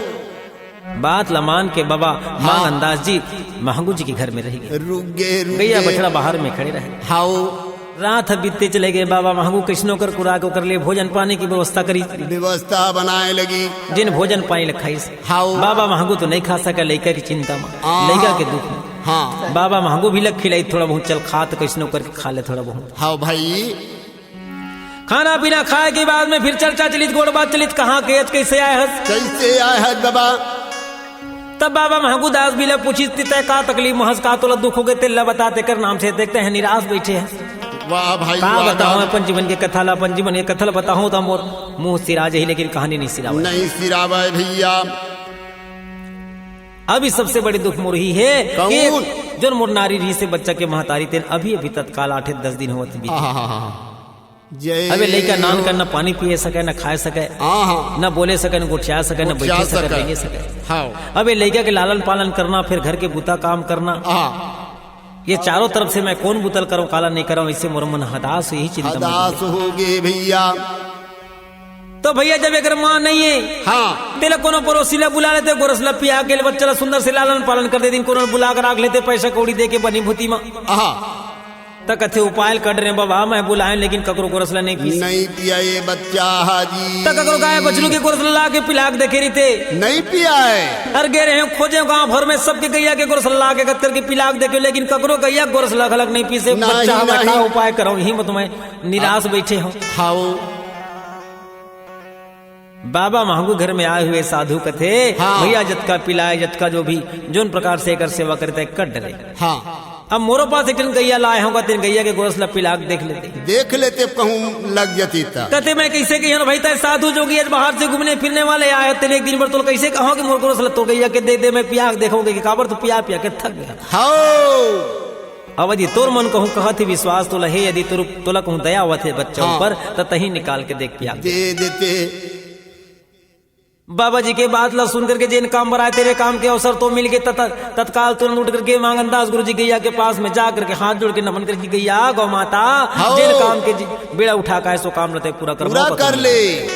बात ल मान के बाबा हाँ। मांगन दास जी महागु जी के घर में रहि गे। रुक गे, रुक गइया गे। बछड़ा बाहर में खड़े रहे। हाव। रात ह बीतते चले गे, बाबा महागु कइसनो कर कुरा के ओकर ले भोजन पानी के व्यवस्था करिस। व्यवस्था बनाए लगी। जेन भोजन पानी ल खाइस। हाव। बाबा महागु तो नहीं खा सका, लइका के चिंता म, हाँ। लइका के दुख म। हाँ। बाबा महागु भी ल खिलाइस थोड़ा बहुत, चल खा त कइसनो करके खा ले थोड़ा बहुत। हाव भाई। खाना पीना खाए के बाद में फिर चर्चा चलिस, गोठ बात चलिस, कहाँ के हस, कइसे आए हस? कइसे आए हस बाबा? तब बाबा महागु दास भी ल पूछिस, "तैं का तकलीफ म हस, का तोला दुख होगे, तेला बता, तेकर नाम से देखते हैं निराश बइठे हस।" वाह भाई, का वाह, बतावंव वाह। अपन जीवन के कथा ला, अपन जीवन के कथा ला बताहूं त मोर मुंह सिरा जही, लेकिन कहानी नहीं सिरावय। नहीं सिरावय भइया। अभी सबसे बड़ी दुख मोर ही हे कौन? कि जोन मोर नारी रहिसे बच्चा के महतारी, तेन अभी अभी तत्काल आठे दस दिन होवत बीत। आहा। जय अबे लइका नान कर न पानी पिए सके, न खाए सके, आहा। न बोले सके, न गोठिया सके, न गोठिया बैठे सके, सके। रेंगे सके। हाँ। अबे लइका के लालन पालन करना, फिर घर के बुता काम करना। आहा। ये चारों तरफ से मैं कौन बुता ल करंव, काला नहीं करंव, इससे मोर मन हदास, यही चिंता में हदास हो गे भैया। तो भैया, जब एकर माँ नहीं हे, हाँ। तेला कोनो पड़ोसी ला बुला लेते, गोरस ला पिया के ले बच्चा ला सुंदर से लालन पालन कर देतिन, कोनो बुला के राख लेते, पैसा कौड़ी दे के बनी भूती मा। आहा। त कथे उपाय ल कढ रे बबा, मैं बुलाए लेकिन ककरो गोरस ला नहीं पीस। नहीं पिया ये बच्चा हाजी। त ककरो गाय बछरू के गोरस ला के पिला के देखे रहिते। नहीं पिया हे। अरे गे रहेंव खोजे गांव भर में सबके गैया के गोरस ला के कत करके पिला के देखे, लेकिन ककरो गैया गोरस ला घलक नहीं पीसे। नहीं, बच्चा, मैं का नहीं। उपाय करंव, यही में तो मैं निराश हाँ। बैठे हंव। हाँ। बाबा महंगू घर में आए हुए साधु कथे, हाँ। भैया जतका पिलाए, जतका जो भी, जोन प्रकार से एकर सेवा करते, कर डरे। हाँ। अब मोरो पास एक ठन गैया लाए हंव, तेन गैया के गोरस ला पिला के देख लेते। देख लेते, कहूँ लग जाती त। कथे मैं कैसे कहिहंव भाई, तैं साधु जोगी आज बाहर से घूमने फिरने वाले आए, तेन एक दिन भर तोला कैसे कहंव कि मोर गोरस ला तोर गैया के दे दे, मैं पिया के देखंव, कि काबर तू पिया पिया के थक गया। हाँ। अब यदि तोर मन कहूँ कहत हे विश्वास तोला हे, यदि तोर, तोला कहूँ दया आवत हे बच्चा हाँ। ऊपर, त तहीं निकाल के देख पिया। दे देते। बाबा जी के बात ला सुन करके जेन काम बर आए, तेरे काम के अवसर तो मिल गे। तत-, तत्काल तुरंत उठ करके मांगन दास गुरु जी गैया के पास में जा करके हाथ जोड़ के नमन करके, गैया गौ माता, हाँ। जेन काम के जी-, बेड़ा उठा का है, सो काम ला तैं पूरा कर, पूरा मौका कर तो ले। मिल गे।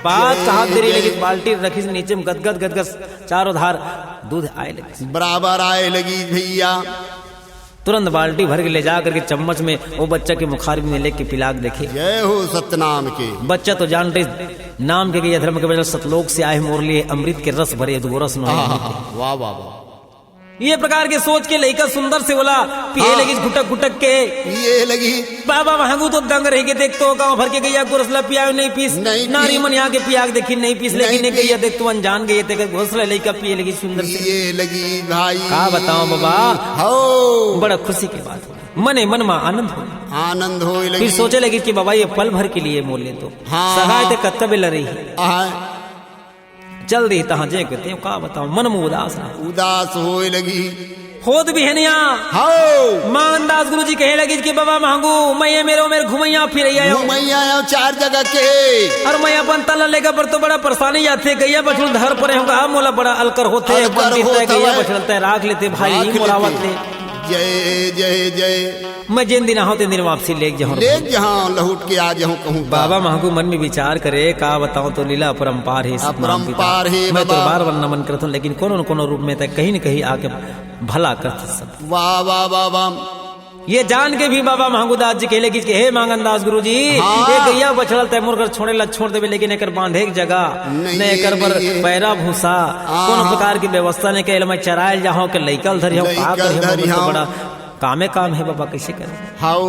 बात जय, कहा देरी जय। लगी, बाल्टी रखिस नीचे में, गदगद गदगद चारों धार दूध आए लगिस। बराबर आए लगिस भैया। तुरंत बाल्टी भर के ले जा करके चम्मच में वो बच्चा के मुखार में लेके पिला के देखे। जय हो सतनाम के। बच्चा तो जान रहे नाम के गैया धर्म के बचल सतलोक से आए मोर लिए अमृत के रस भरे, दो रस नोहे आहा, अमृत के। वाह, वाह, वाह। ये प्रकार के सोच के लइका सुंदर से बोला, पिए हाँ। लगिस घुटक घुटक के। पिए लगिस। बाबा महंगू तो दंग रह के देख तो गांव भर के गैया गोरस ला पियावे नहीं पीस। नहीं नारी पीस। मन यहाँ के पिया के देखी नहीं पीस, लेकिन नहीं ये गैया पीस। देख तो अनजान गैया तेकर गोरस ला लइका पिए लगिस सुंदर से। पिए लगिस भाई। का बताओ बाबा? हो। बड़ा खुशी के बात। मने मन मा आनंद हो। आनंद होए फिर लगिस। सोचे लगिस कि बाबा ये पल भर के लिए मोर ले तो। हाँ। सहाय ते कत्ता बेला रही। हाँ। चल दिही तहाँ जे के तें का बताओ, मन में उदास रहा। उदास होए लगिस। होत बिहनिया। हव। मांगन दास गुरु जी कहे लगिस कि बाबा महंगू, मैं ये मेरे, मेरे घुमैया फिरैया हूँ। घुमैया हूँ चार जगह के। अउ मैं अपन तन ला लेकर बर तो बड़ा परेशानी आथे, गैया बछरू धर परे हूँ, अब मोला बड़ा अलकर होथे, अलकर अपन दिन होत तय गैया हवय। बछरू तय राख लेते भाई, राख मोर लेते। आवत ले। जय, जय, जय। मैं जेन दिन आहूं, तेन दिन वापसी लेग जाहूं। लेग जाहूं, लहुट के आ जाहूं कहूं का। बाबा महंगू मन में विचार करे, का बताओं तो लीला अपरंपार हे, सतनाम पिता। अपरंपार हे मैं तो बाबा। बार बार नमन करत हूं, लेकिन कोनो न कोनो रूप में तय कहीं न कहीं आके भला करत सब। वाह, वाह, वाह, वाह। ये जान के भी बाबा महंगू दास जी कहे लगिस कि हे मांगन दास गुरु जी, हाँ। ये गैया बछड़ा ल तय मोर घर छोड़े ला छोड़ देबे, लेकिन एकर बांधे के जगह, नहीं, न एकर बर नहीं। पैरा भूसा, हाँ, कोनो हाँ। प्रकार की व्यवस्था नहीं करे, मैं चरायल जाहूं के लइका ल धरिहूं, का लइका ल करिहूं, धरिहूं। बड़ा कामे काम हे बाबा, कइसे करे? हाउ।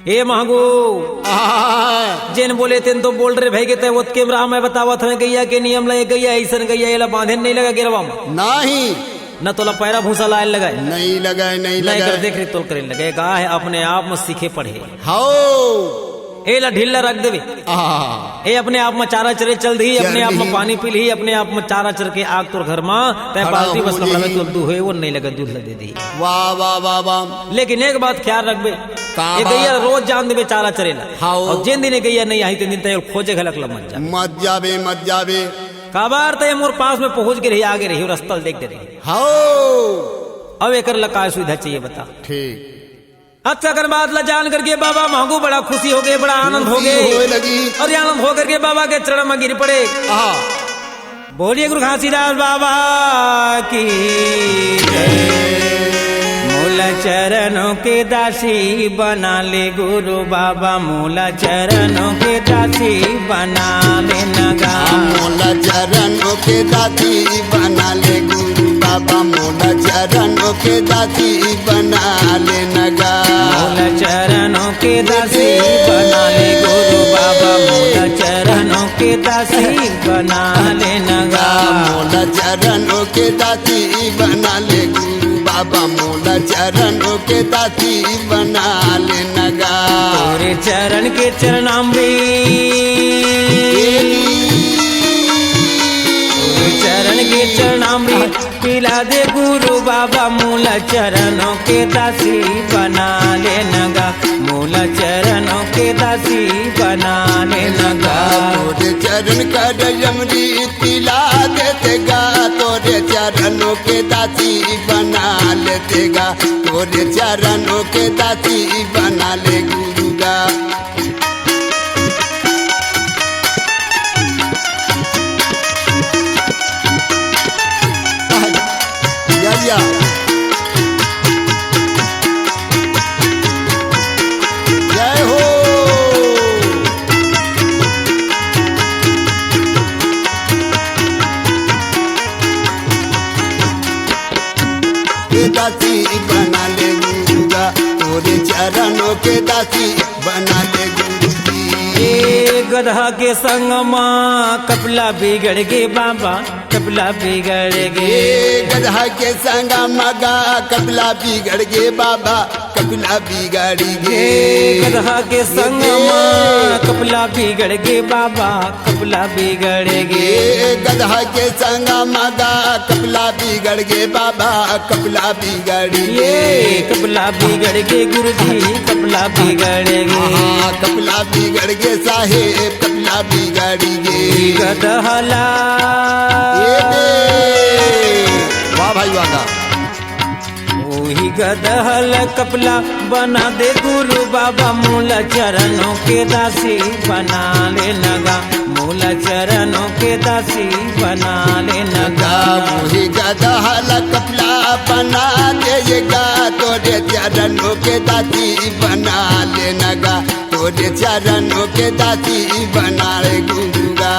ए महंगू। आहा। जेन बोले तेन तो बोल रे भई के तय ओतके में रहा, मैं बतावत हंव गैया के नियम ला, ए गैया अइसन गैया, एला बांधे नहीं लगा गेरवा में। नहीं। न तोला पैरा भूसा लाए लगाए। नहीं लगाए, नहीं न एकर लगाए। देख रेख तोल करे लगे, का हे अपने आप में सीखे पढ़े। हाउ। एला ढीला रख देबे। आहा। ए अपने आप में चारा चरे चल दिही, चल अपने आप में दिही। पानी पी लिही, अपने आप में चारा चर के आग तोर घर में, तय खड़ा बाल्टी बस हो लखड़ा में जाही। तोल दूहे, वो नहीं लगे दूध ला दे दिही। वाह, वाह, वाह, वाह। लेकिन एक बात ख्याल रखबे, का ए बात? गैया रोज जान देबे चारा चरे ला। हाउ। अउ जेन दिन ए गैया नहीं आही, तेन दिन तय खोजे घलक ला मत जा। मत जाबे, मत जाबे। काबर तय मोर पास में पहुंच के रही, आगे रही, रस्ता ल देख दे रही। हाउ। अब एकर ला का सुविधा चाहिए बता। ठीक। अतका कन बात ला जान करके बाबा महंगू बड़ा खुशी हो गे, बड़ा आनंद हो गे। खुशी होए लगी। अउ ये आनंद हो करके बाबा के चरण में गिर पड़े। आहा। बोलिए गुरु घासीदास बाबा की जय। मोला चरणों के दासी बना ले गुरु बाबा, मोला चरणों के दासी बना ले न गा। मोला चरणों के दासी बना ले गुरु बाबा, मोला चरणों के दासी बना ले न गा। मोला चरणों के दासी बना ले गुरु बाबा, मोला चरणों के दासी बना ले न गा। मोला चरणों के दासी बना ले गुरु बाबा, मोला चरणों के दासी बना ले न गा। तोरे चरण के चरणामृत, चरण के चरणामृत पिला दे गुरु बाबा, मोला चरणों के दासी बना लेना गा, मोला चरणों के दासी बना लेना गा। तोरे चरण कर अमृत पिला देते गा, तोरे चरणों के दासी बना लेते गा, तोरे चरणों के दासी बना ले गुरु गा। या, या। जय हो। के दासी बना ले गुरु गा, तोरे चरणों के दासी बना ले गुरु जी। ए गदहा के संग मा कपला बिगड़ गे बाबा, कपला बिगड़ गे। ए गदहा के संग मा गा कपला बिगड़ गे बाबा, कपला बिगड़ गे। ए गदहा के संग मा कपला बिगड़ गे बाबा, कपला बिगड़ गे। ए गदहा के संग मा गा कपला बिगड़ गे बाबा, कपला बिगड़ गे। ये कपला बिगड़ गे गुरुजी, कपला बिगड़ गे। हाँ, कपला बिगड़ गे साहेब, कपला बिगड़ गे। गदहला। ये दे। वाह भाई वाह। उही गदहल कपला बना दे गुरु बाबा, मोला चरणों के दासी बना लेना गा, मोला चरणों के दासी बना लेना गा। गा उही गदहल कपला बना दे ये गा, तोरे चरणों के दासी बना लेना गा, तोरे चरणों के दासी बना ले गुरु गा।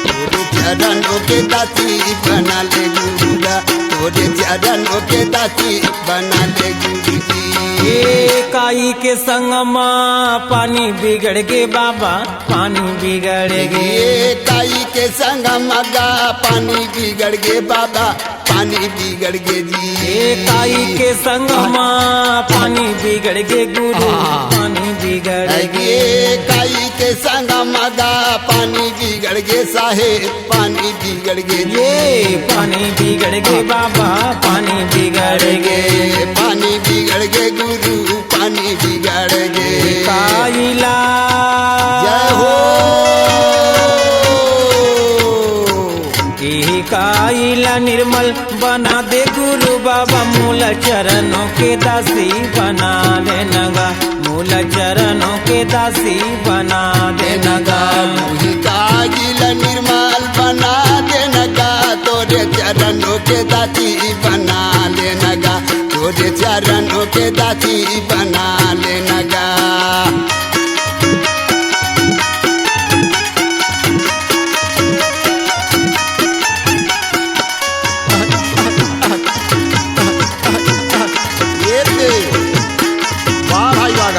तोरे चरणों के दासी बना ले गुरु गा, तोरे चरणों के दासी बना ले गुरु जी। ए काई के संग मा पानी बिगड़ गे बाबा, पानी बिगड़ गे। ए काई के संग मा गा पानी बिगड़ गे बाबा, पानी बिगड़ गे जी। ए काई के संग मा पानी बिगड़ गे गुरु, हाँ। पानी बिगड़ गे। ए काई के संग मा गा पानी बिगड़ गे साहेब, पानी बिगड़ गे जी। ये पानी बिगड़ गे बाबा, पानी बिगड़ गे। पानी बिगड़ गे गुरु, पानी बिगड़ गे। काई ला। जय हो। इही काई ला निर्मल बना दे गुरु बाबा, मोला चरणों के दासी बना लेना गा, मोला चरणों के दासी बना लेना गा। उही काई ला निर्मल बना देना गा, तोरे चरणों के दासी बना लेना गा, तोरे चरणों के दासी बना लेना गा। ये दे। वाह भाई वाह।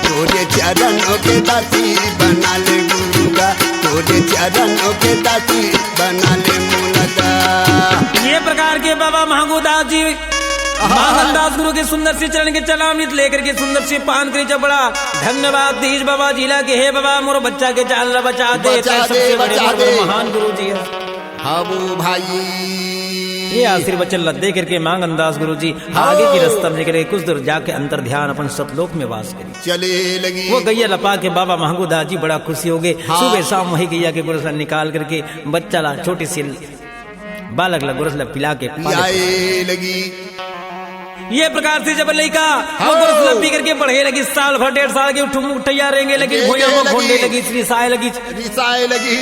तोरे चरणों के दासी बना ले गुरु गा, तोरे चरणों के दासी बना ले मोला गा। ये प्रकार के बाबा महागुदास जी आहा। मांगन दास गुरु के सुंदर से चरण के चरणामृत लेकर के सुंदर से पान करी, जब बड़ा धन्यवाद दीज बाबा जिला के, हे बाबा मोर बच्चा के जान ला बचा दे, बचा ते दे, सबसे बड़े बचा मोर दे। महान गुरु जी है। हाँ वो भाई। ये आशीर्वचन ला दे करके मांगन दास गुरु जी हाँ। आगे की रास्ता में निकले, कुछ दूर जाके अंतर ध्यान अपन सतलोक में वास करी। चले लगी। वो गैया लपा के बाबा महंगू दास जी बड़ा खुशी हो गए। हाँ। सुबह शाम वही गैया के गोरस ला निकाल करके बच्चा ला छोटी सी बालक ला गोरस ला पिला के पाले पियाए लगी। ये प्रकार से जब लइका हाँ। वो गोरस ला पी करके बढ़े लगी, साल भर डेढ़ साल के उठुम उठैया रहेंगे, लेकिन रहेंगे भोया में लगी। घोंडे लगी, रिसाए लगी। रिसाए लगी।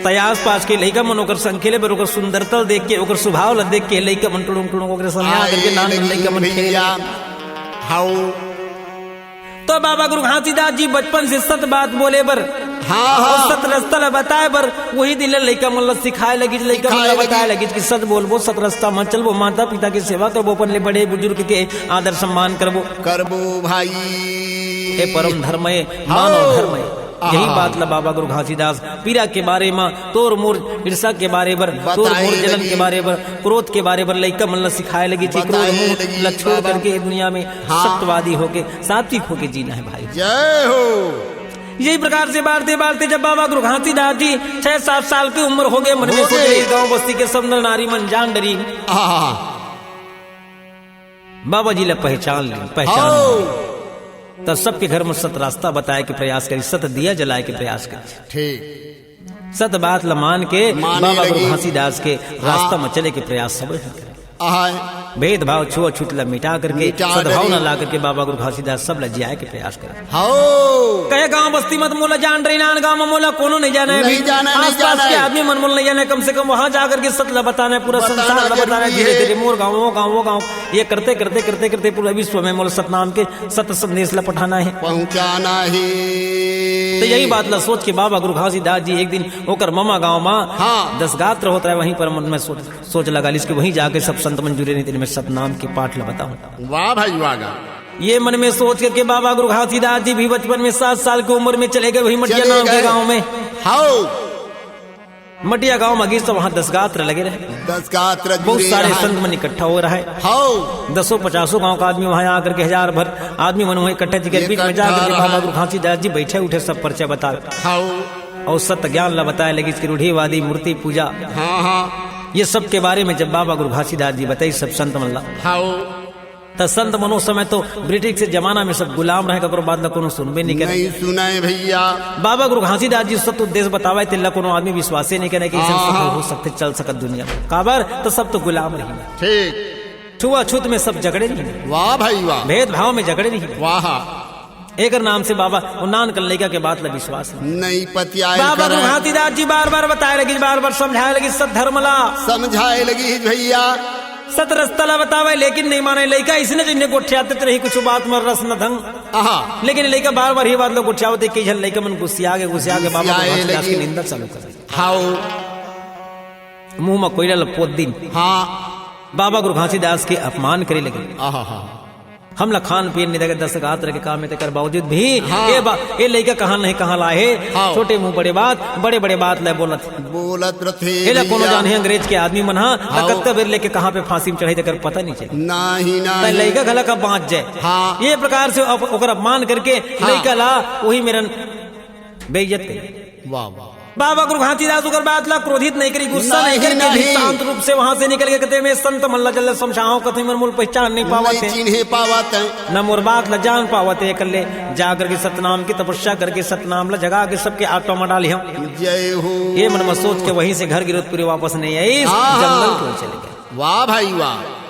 तयास पास के लइका मन ओकर संग खेले बर, ओकर सुंदरता देख के, ओकर स्वभाव ला देख के लइका मन टुड़ुंग टुड़ुंग ओकरे समय आ आए करके नान लगी लइका मन खेले भैया। लगे। हाउ। तो बाबा गुरु घासीदास जी बचपन से सत बात बोले बर हाँ, हाँ। अउ सत रस्ता ल बताए बर वही दिन ले लइका मन ल सिखाए लगिस, लइका मन ल सिखाए बताए लगिस। लगिस कि सत बोलबो, सत रस्ता म चलबो, माता पिता के सेवा करबो, अपन ले बड़े बुजुर्ग के आदर सम्मान करबो। करबो भाई। ए परम धर्म ए, हाँ। मानव धर्म ए। यही आहा। बात ल बाबा गुरु घासीदास पीरा के बारे म, तोर मोर ईर्षा के बारे बर, तोर बताए मोर जलन लगिस। के बारे बर, क्रोध के बारे बर लइका मन ल सिखाए लगिस कि बताए क्रोध मोह लगिस ल छोड़ बाबा। करके ये दुनिया में हाँ। सत्यवादी होके, सात्विक होके जीना हे भाई। जय हो। यही प्रकार से बाढ़ते बाढ़ते जब बाबा गुरु घासीदास जी छह सात साल के उम्र हो गे, मन में हो गे। सोचे, गांव बस्ती के सब नर नारी मन जान डरिन। आहा। बाबा जी ला पहचान ली, पहचान हाँ। ली। तब सबके घर में सत रास्ता बताए के प्रयास करी, सत दिया जलाए के प्रयास करी। ठीक। सत बात ला मान के माने बाबा गुरु लगी। घासीदास के रास्ता हाँ। में चले के प्रयास सब करे। आहाय। भेदभाव छुआछूत ला मिटा करके मिटा सद्भावना करी। ला करके बाबा गुरु घासीदास सब ला जियाए के प्रयास करे। हाओ। कहे गांव बस्ती मत मोला जान रही, नान गांव में मोला कोनो नहीं जाने नहीं भी। जाने, नहीं आसपास के जाने। आदमी मन मोला नहीं जाने, कम से कम वहां जाकर के सत ला बताना है, पूरा बताना संसार ला बताना है। जरूरी धीरे है। धीरे मोर गांव, वो गांव, वो गांव, ये करते करते करते करते पूरा विश्व में मोला सतनाम के सत संदेश ला पठाना है। पहुंचाना है। तो यही बात ला सोच के बाबा गुरु घासीदास जी एक दिन ओकर ममा गांव में हाँ। दस गात्र होत रहे, वहीं पर मन में सोच, सोच लगा लिस कि वहीं जाके सब संत मन जुरे नहीं, तेन में सतनाम के पाठ ला बताऊं। वाह भाई वाह गा। ये मन में सोच करके बाबा गुरु घासीदास जी भी बचपन में सात साल की उम्र में चले गए वही मटिया चले नाम के गए। गांव में। हाओ। मटिया गांव में गिस तो वहां दस गात्र लगे रहे। दस गात्र बहुत जुड़े सारे रहन। संत मन इकट्ठा हो रहा है। हाओ। दसों पचासों गांव का आदमी वहां आकर के हजार भर आदमी मन वहां इकट्ठा जी के बीच में इकट्ठा जाकर के बाबा रहा। गुरु घासीदास जी बैठे उठे सब परिचय बता। हाओ। और सत्य ज्ञान ला बताए लगिस कि रूढ़िवादी मूर्ति पूजा। हाँ, हाँ। ये सब के बारे में जब बाबा गुरु घासीदास जी बताई सब संत मन ला। हाओ। त संत मन ओ समय तो ब्रिटिश के जमाना में सब गुलाम रहे, ककरो बात ला कोनो सुनबे नहीं करे। नहीं सुनाए भैया। बाबा गुरु घासीदास जी सत उपदेश बतावे, तेला कोनो आदमी विश्वासे नहीं करे कि ऐसा हाँ, सफल हाँ। हो सकते, चल सकत दुनिया में। काबर? तो सब तो गुलाम रही। ठीक। छुआछूत में सब झगड़े नहीं। वाह भाई वाह। भेदभाव में झगड़े नहीं। वाह। एकर नाम से बाबा, वो नान कन लइका के बात ला विश्वास नहीं। नहीं पतियाए बाबा करे। गुरु घासीदास जी बार-बार बताए लगिस, बार-बार समझाए लगिस सत धर्म ला। समझाए लगिस भैया। सत रस्ता ला बतावे, लेकिन नहीं माने लइका। इसने जिन्हें गोठियाते रही कुछ बात में रस न ढंग। आहा। लेकिन लइका बार-बार ही बात ला गोठियावत हे, कई झन लइका मन गुस्सिया गे, गुस्सिया गे बाबा गुरु घासीदास की लगिस। निंदा चालू कर दी। हाओ। मुंह में कोयला ला पोत दिन। हाँ। बाबा गुरु घासीदास के अपमान करे लगे। आहा हा। हमला खान पीन नहीं देके दस गात्र के काम में तेकर बावजूद भी हाँ। ए बा-, ए लइका कहाँ नहीं कहाँ लाए हे। हाँ। छोटे मुंह बड़े बात, बड़े बड़े बात ले बोलत। बोलत रथे एला कोनो भैया। जाने अंग्रेज के आदमी मन हा, हाँ। त कत्ता बेर लेके कहाँ पे फांसी में चढ़ाई तेकर पता नहीं चले। नहीं, त नहीं। लइका घला का बाँच जाए। हाँ। ये प्रकार से अप-, ओकर अपमान करके हाँ। लइका ला वही मेरन बेइज्जत करे। वाह, वाह। बाबा गुरु घासीदास ओकर बात ला क्रोधित नहीं करी, गुस्सा नहीं नहीं, करके भी नहीं। शांत रूप से वहां से निकल के कहते, "मैं संत मन ला जल्द समझाओ, कथे मन मोल पहचान नहीं पावत नहीं हे। चिन्हे पावत हे। न मोर बात ला जान पावत हे, कर ले जा करके सतनाम की तपस्या करके सतनाम ला जगा के सबके आत्मा में डाली हम।" जय हो। ये मन में सोच के वहीं से घर गिरोधपुरी वापस नहीं आई, हाँ। जंगल की ओर चले गए। वाह भाई वाह।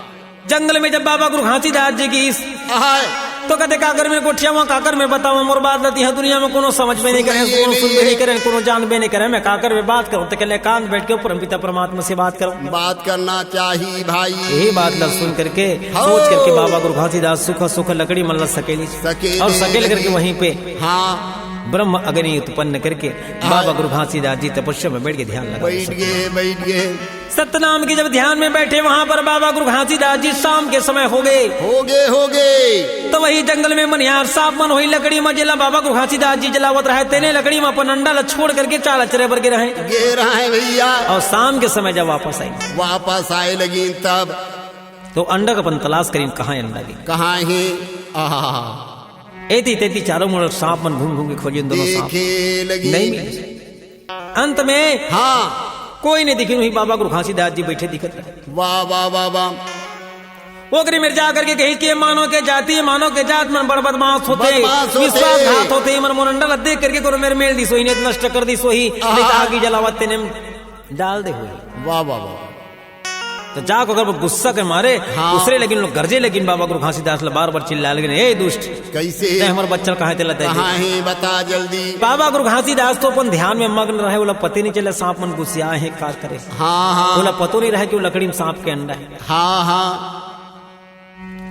जंगल में जब बाबा गुरु घासीदास जी गिस, आहाय। तो कहते, "काकर में गोठियावा, काकर में बतावा, मोर बात ला तिहा दुनिया में कोनो समझ में नहीं करे, सुनबे कोनो नहीं सुनबे करे। नहीं करे, कोनो जानबे नहीं करे, मैं काकर में बात करूं?" तो कहले, "एकांत बैठ के परमपिता परमात्मा से बात करो।" बात करना चाहिए भाई। यही बात ला सुन करके, हाँ। सोच करके बाबा गुरु घासीदास सुख सुख लकड़ी मन ला सकेल। सकेल और सकेल करके वहीं पे हाँ। ब्रह्म अग्नि उत्पन्न करके हाँ। बाबा गुरु घासीदास जी तपस्या में बैठ के ध्यान लगा बैठ गए, बैठ गए। सतनाम के जब ध्यान में बैठे, वहां पर बाबा गुरु घासीदास जी शाम के समय हो गए। हो गए, हो गए। तो वही जंगल में मनिहार सांप मन होई लकड़ी में, जेला बाबा गुरु घासीदास जी जलावत रहे, तेने लकड़ी में अपन अंडा ला छोड़ करके चाला चरे बर गे रहे। गे रहे भैया। और शाम के समय जब वापस आई, वापस आए लगी तब तो अंडा का अपन तलाश करीन, कहाँ अंडा गे? कहाँ है? आहा। एती तेती चारों मुड़ सांप मन घूम घूम के खोजे दोनों सांप। देखे लगी। नहीं मिले। अंत में हाँ। कोई नहीं दिखिन, वही बाबा गुरु घासीदास जी बैठे दिखत रहे। वाह, वाह, वाह, वाह। ओकरे मेर जा करके कही के मानव के जाति, मानव के जात मन बड़ बदमाश होते, बदमाश होते। विश्वासघात होते, मन मोर अंडा ला देख करके कोनो मेर मेल दिस होही, नहीं तो नष्ट कर दिस होही, आहा। नहीं तो आगी जलावत तेने डाल दे होही। वाह, वाह, वाह। तो जाको अगर वो गुस्सा के मारे, हाँ। दूसरे लगिन लोग गरजे लगिन, बाबा गुरु घासीदास ला बार बार चिल्लाए लगिन, "ए दुष्ट, कैसे? ते हमर बच्चा कहाँ तेला दे दे?" कहाँ है, बता जल्दी। बाबा गुरु घासीदास तो अपन ध्यान में मग्न रहे, ओला पते नहीं चले सांप मन गुस्सिया है, का करे। हाँ, हाँ। ओला पतो नहीं रहे कि वो लकड़ी में सांप के अंडा है। हाँ, हाँ।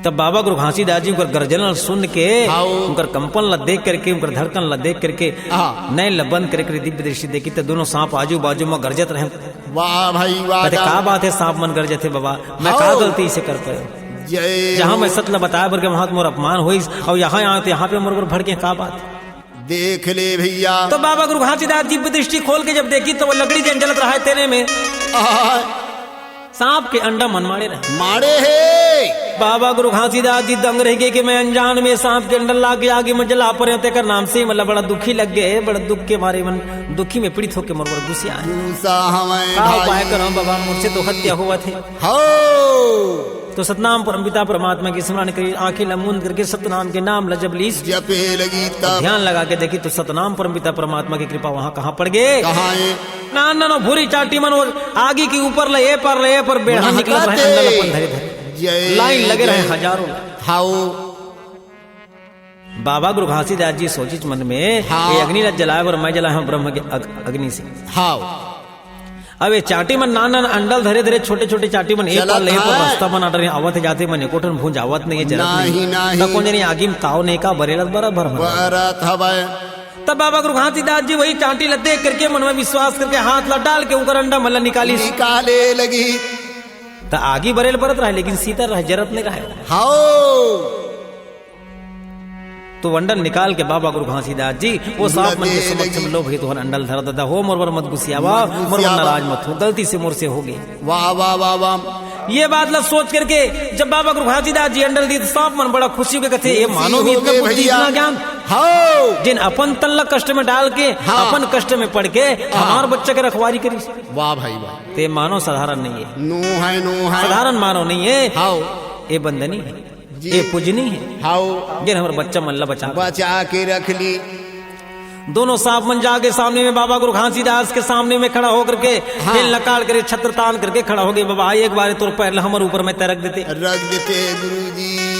तब बाबा गुरु घासीदास जी उनकर गर्जन ल सुन के, हाँ। उनकर कंपन ल देख करके, उनकर धड़कन ल देख करके, हाँ। नैन ल बंद करके दिव्य दृष्टि देखी, त दोनों सांप आजू बाजू म गर्जत रहे। वाह भाई वाह, कथे, "का बात हे, सांप मन गर्जत हे बाबा, मैं हाँ। का गलती से कर पाए? जय जहाँ हो। मैं सत ल बताए बर के वहां तो मोर अपमान होइस, अउ यहाँ आए तो यहाँ पे मोर बर भड़के, का बात?" देख ले भैया। तो बाबा गुरु घासीदास जी दृष्टि खोल के जब देखी, तो वो लकड़ी जेन जलत रहा है तेने में आय। सांप के अंडा मन माड़े रहे। माड़े हे। बाबा गुरु घासीदास जी दंग रह गए कि मैं अनजान में सांप के अंडा ला के आगी में जला परे, तेकर नाम से मतलब बड़ा दुखी लग गए, बड़ा दुख के मारे मन दुखी में पीड़ित होके मोर बर गुस्सा है। गुस्सा हमें का भाई। उपाय करो बाबा, मोर से तो हत्या हुआ थे। हो। तो सतनाम परमपिता परमात्मा के स्मरण करी, आंखें ल मूंद करके सतनाम के नाम ल जप लीस। जपे लगी तब। ध्यान लगा के देखी तो सतनाम परमपिता परमात्मा की कृपा वहां कहां पड़ गे? कहां हे? ना, ना, ना, भूरी चाटी मन वो आगी के ऊपर ले, ए पर ले, ए पर बेढ़ा वहां निकलत रहे, कहते। अंडा ल अपन धरे धरे। जय लाइन लगे रहे जय। हजारों। हाओ। बाबा गुरु घासीदास जी सोचिस मन में, हाँ। ये अग्नि ला जलाए बर मैं जलाए हूँ ब्रह्म के अग-, अग्नि से। हाँ। अब ये चाटी मन नान नान अंडा ल धरे धरे, छोटे छोटे चाटी मन एक चलत पर ले पर है। रास्ता बना रहे, आवत जाते मन एको ठन भूंज आवत नहीं है, जलत नहीं। नहीं, नहीं। त कोन जनी आगी में ताव नहीं का बरेलत बराबर मन। बरत हवय। तब बाबा गुरु घासीदास जी वही चाटी ला देख करके मन में विश्वास करके हाथ ला डाल के उनकर अंडा मन ला निकाली। निकाले लगी। त आगी बरेल बरत रहे, लेकिन शीतल रहे, जरत नहीं रहे। हाओ। तो अंडा ल निकाल के बाबा गुरु घासीदास जी वो सांप मन के समक्ष में, लो भाई, तोहर अंडा ल धर ददा हो, मोर बर मत गुसियावा, मत मोर बर गुसियावा। नाराज मत हो, गलती से मोर से हो गए। वाह, वाह, वाह, वाह। ये बात ला सोच करके जब बाबा गुरु घासीदास जी अंडा ल दी, तो सांप मन बड़ा खुशी होके कथे, "ये मानो भी इतना बुद्धि, इतना ज्ञान।" हाओ। जिन अपन तन ला कष्ट में डाल के, हाँ। अपन कष्ट में पड़ के, हाँ। हमार बच्चा के रखवारी करी। वाह भाई वाह। ते मानो साधारण नहीं है। नो है, नो है। साधारण मानो नहीं है। हाओ। ये बंदनी है। जी। ये पूजनी है। हाओ। जिन हमर बच्चा मन ला बचा के। बचा के रख ली। दोनों सांप मन जाके सामने में बाबा गुरु घासीदास के सामने में खड़ा होकर के हाँ। फिर लकाड़ करे छत्र तान करके खड़ा हो गए। बाबा, एक बार तोर पैर ला हमर ऊपर में तैरक देते। रख देते गुरुजी।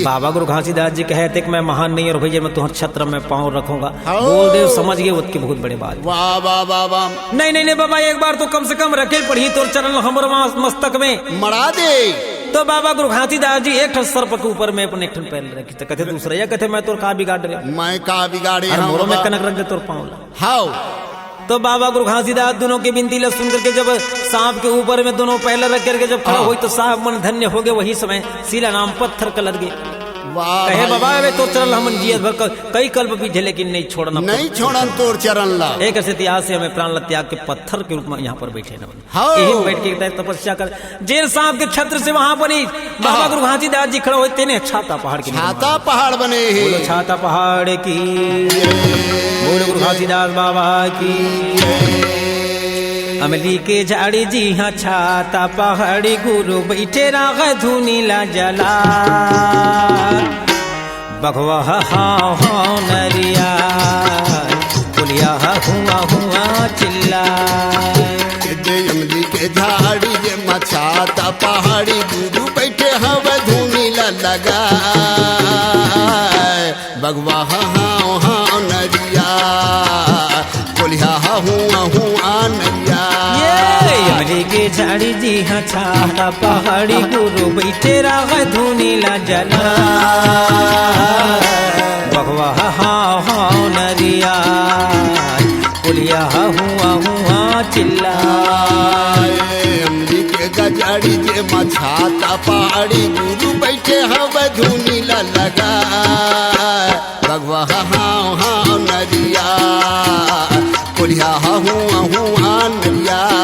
बाबा गुरु घासीदास जी कहे थे कि मैं महान नहीं और भैया मैं तुम्हारे छत्र में पाँव रखूंगा। हाँ। बोल दे, समझ गए, वो की बहुत बड़ी बात। वाह, वाह, वाह, वाह। नहीं, नहीं, नहीं बाबा, एक बार तो कम से कम रखे पड़ी तोर चरण हमर मस-, मस्तक में। मड़ा दे। तो बाबा गुरु घासीदास जी एक ठन सर्प के ऊपर में अपन एक ठन पैर रखी, तो कथे दूसरा, या कथे, "मैं तोर का बिगाड़ रहे?" मैं का बिगाड़े अरे हूँ मोरो में बाबा? कनक रख दे तोर पाँव ला। हाओ। तो बाबा गुरु घासीदास दोनों के विनती ला सुन करके जब सांप के ऊपर में दोनों पैर रख करके जब खड़ा हाँ। हुई, तो सांप मन धन्य हो गए। वही समय शिला नाम पत्थर कलर गए। वाह कहे, भाई। "बाबा, अबे तो चल, हमन जियत भर क-, कई कल्प बीते, लेकिन नहीं छोड़ना नहीं पत्थर छोड़न तोर चरण ला।" एक ऐसे इतिहास से हमें प्राण ला त्याग के पत्थर के रूप में यहाँ पर बैठे न। हाँ। यही बैठ के तपस्या कर, जेल सांप के छत्र से वहां बनी। बाबा हाँ। गुरु घासीदास जी खड़ा हुए, तेने छाता पहाड़ की छाता पहाड़ बने हे। बोलो छाता पहाड़ की। बोलो गुरु घासीदास बाबा की। अमली के झाड़ी जी हाँ छाता पहाड़ी गुरु बैठे राग धुनी ला जला। बघवा हाँ हाँ नरिया पुलिया हुआ हुआ चिल्ला। जे अमली के झाड़ी जे मछाता पहाड़ी गुरु बैठे हव धुनी ला लगा। बघवा हाँ हाँ नरिया कोलिहा हुआ हुआ नरिया। ये अमली के झाड़ी जी हाँ छाता पहाड़ी गुरु बैठे राग धुनी ला जला। बघवा हाँ हाँ नरिया कोलिहा हुआ हुआ चिल्ला। अमली के गजाड़ी जे मछाता पहाड़ी गुरु बैठे हव धुनी ला लगा। बघवा हाँ हाँ नरिया कोलिहा हुआ हुआ नरिया।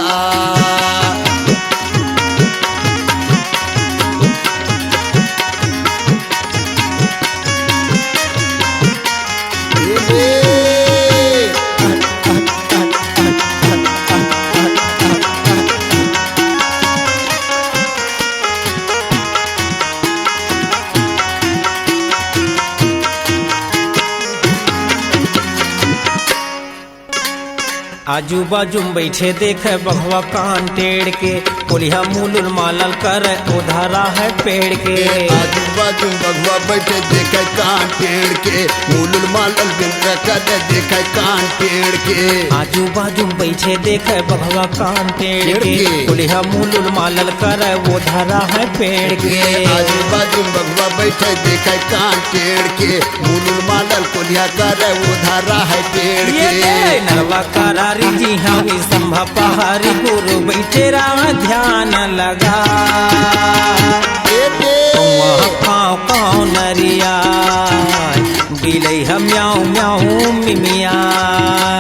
आजू बाजू में बैठे देखे बघवा कान टेढ़ के, कोलिहा मुलुल मालल करे ओ धरा है पेड़ के। आजू बाजू में बघवा बैठे देखे कान टेढ़ के, मुलुल मालल बिंद्रा करे देखे कान टेढ़ के। आजू बाजू में बैठे देखे बघवा कान टेढ़ टेढ़ के, के। कोलिहा मुलुल मालल करे ओ धरा है पेड़ के। आजू बाजू में बघवा बैठे देखे कान टेढ़ के, मुलुल मालल कोलिहा करे ओ धरा है पेड़ ये के। ले नरवा करारी जी हाँ विसंभा पहारी गुरु बैठे राम ध्यान लगा। ए दे। वहाँ पाँव कौन नरिया बिलई हम म्याऊ म्याऊ मिमिया।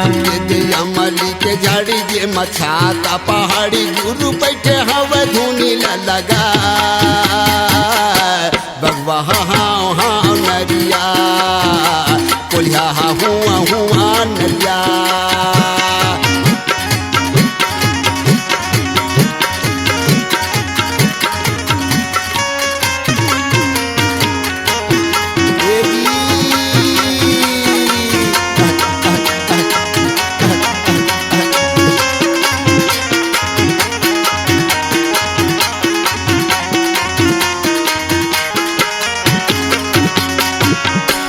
ये दे अमली के झाड़ी जे मछाता पहाड़ी गुरु बैठे हवे धुनी ला लगा। बगवा हा हाव हाव नरिया, कोलिहा हा हुआ हुआ नरिया।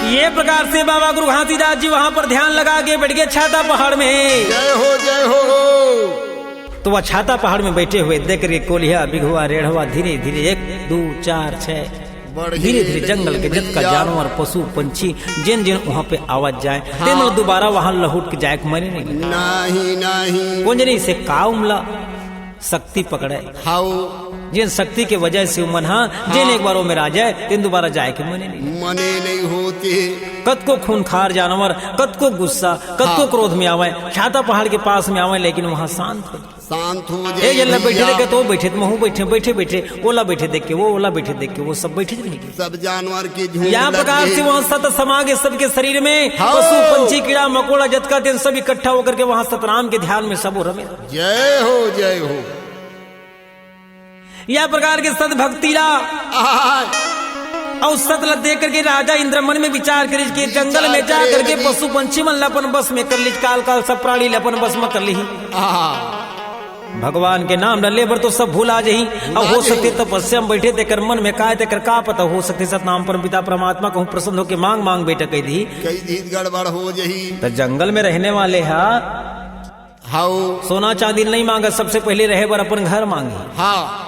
ये प्रकार से बाबा गुरु घासीदास जी वहां पर ध्यान लगा के बैठ गए छाता पहाड़ में। जय हो, जय हो। तो वह छाता पहाड़ में बैठे हुए देख करके कोलिहा, बिघवा, रेढ़वा धीरे धीरे एक, दो, चार, छह, बढ़िए धीरे धीरे जंगल के जतका भैया। जानवर, पशु, पंछी, जेन जेन वहां पे आवत जाए, हाँ। तेन मन दोबारा वहां लहुट के जाए के मने नहीं। नहीं, नहीं। कोन जनी से का उमला शक्ति पकड़े। हाउ। जेन शक्ति के वजह से उमन हा, हाँ। जेन एक बार ओमे आ जाए, तेन दोबारा जाए के मने नहीं। मने नहीं होते। कतको खूंखार जानवर, कतको गुस्सा, कतको हाँ। क्रोध में आवे, छाता पहाड़ के पास में आवे, लेकिन वहां शांत हो। शांत हो ए, जाए ये ला बैठे भैया। देखे तो बैठे, महू बैठे, बैठे, बैठे, ओला बैठे देख के, वो ओला बैठे देख के, वो सब बैठे रह गए। सब जानवर के झुंड या लग प्रकार गए। से वहां सत समा गए सबके शरीर में, हाँ। पशु, पंछी, कीड़ा, मकोड़ा, जतका तेन सब इकट्ठा होकर के वहां सतनाम के ध्यान में सब रमे। जय हो, जय हो। या प्रकार के सत भक्ति ला आहा। अउ सत ला देख करके राजा इंद्र मन में विचार करिस के जंगल में विचार जा करे करके लगी। पशु पंछी मन ला अपन बस में कर लीस, काल काल सब प्राणी ला अपन बस में कर लीस। आहा। भगवान के नाम ल ले बर तो सब भुला जाही। भुला अउ हो जाही। सकथे तपस्या में बैठे तेकर मन में काय, तेकर का पता, हो सकथे सतनाम परम पिता परमात्मा कहूँ प्रसन्न होके मांग मांग बेटा कह दी। कई दिन गड़बड़ हो जाही। त जंगल में रहने वाले हा हाउ। सोना चांदी नहीं मांगा, सबसे पहले रहे बर अपन घर मांगी। हाँ।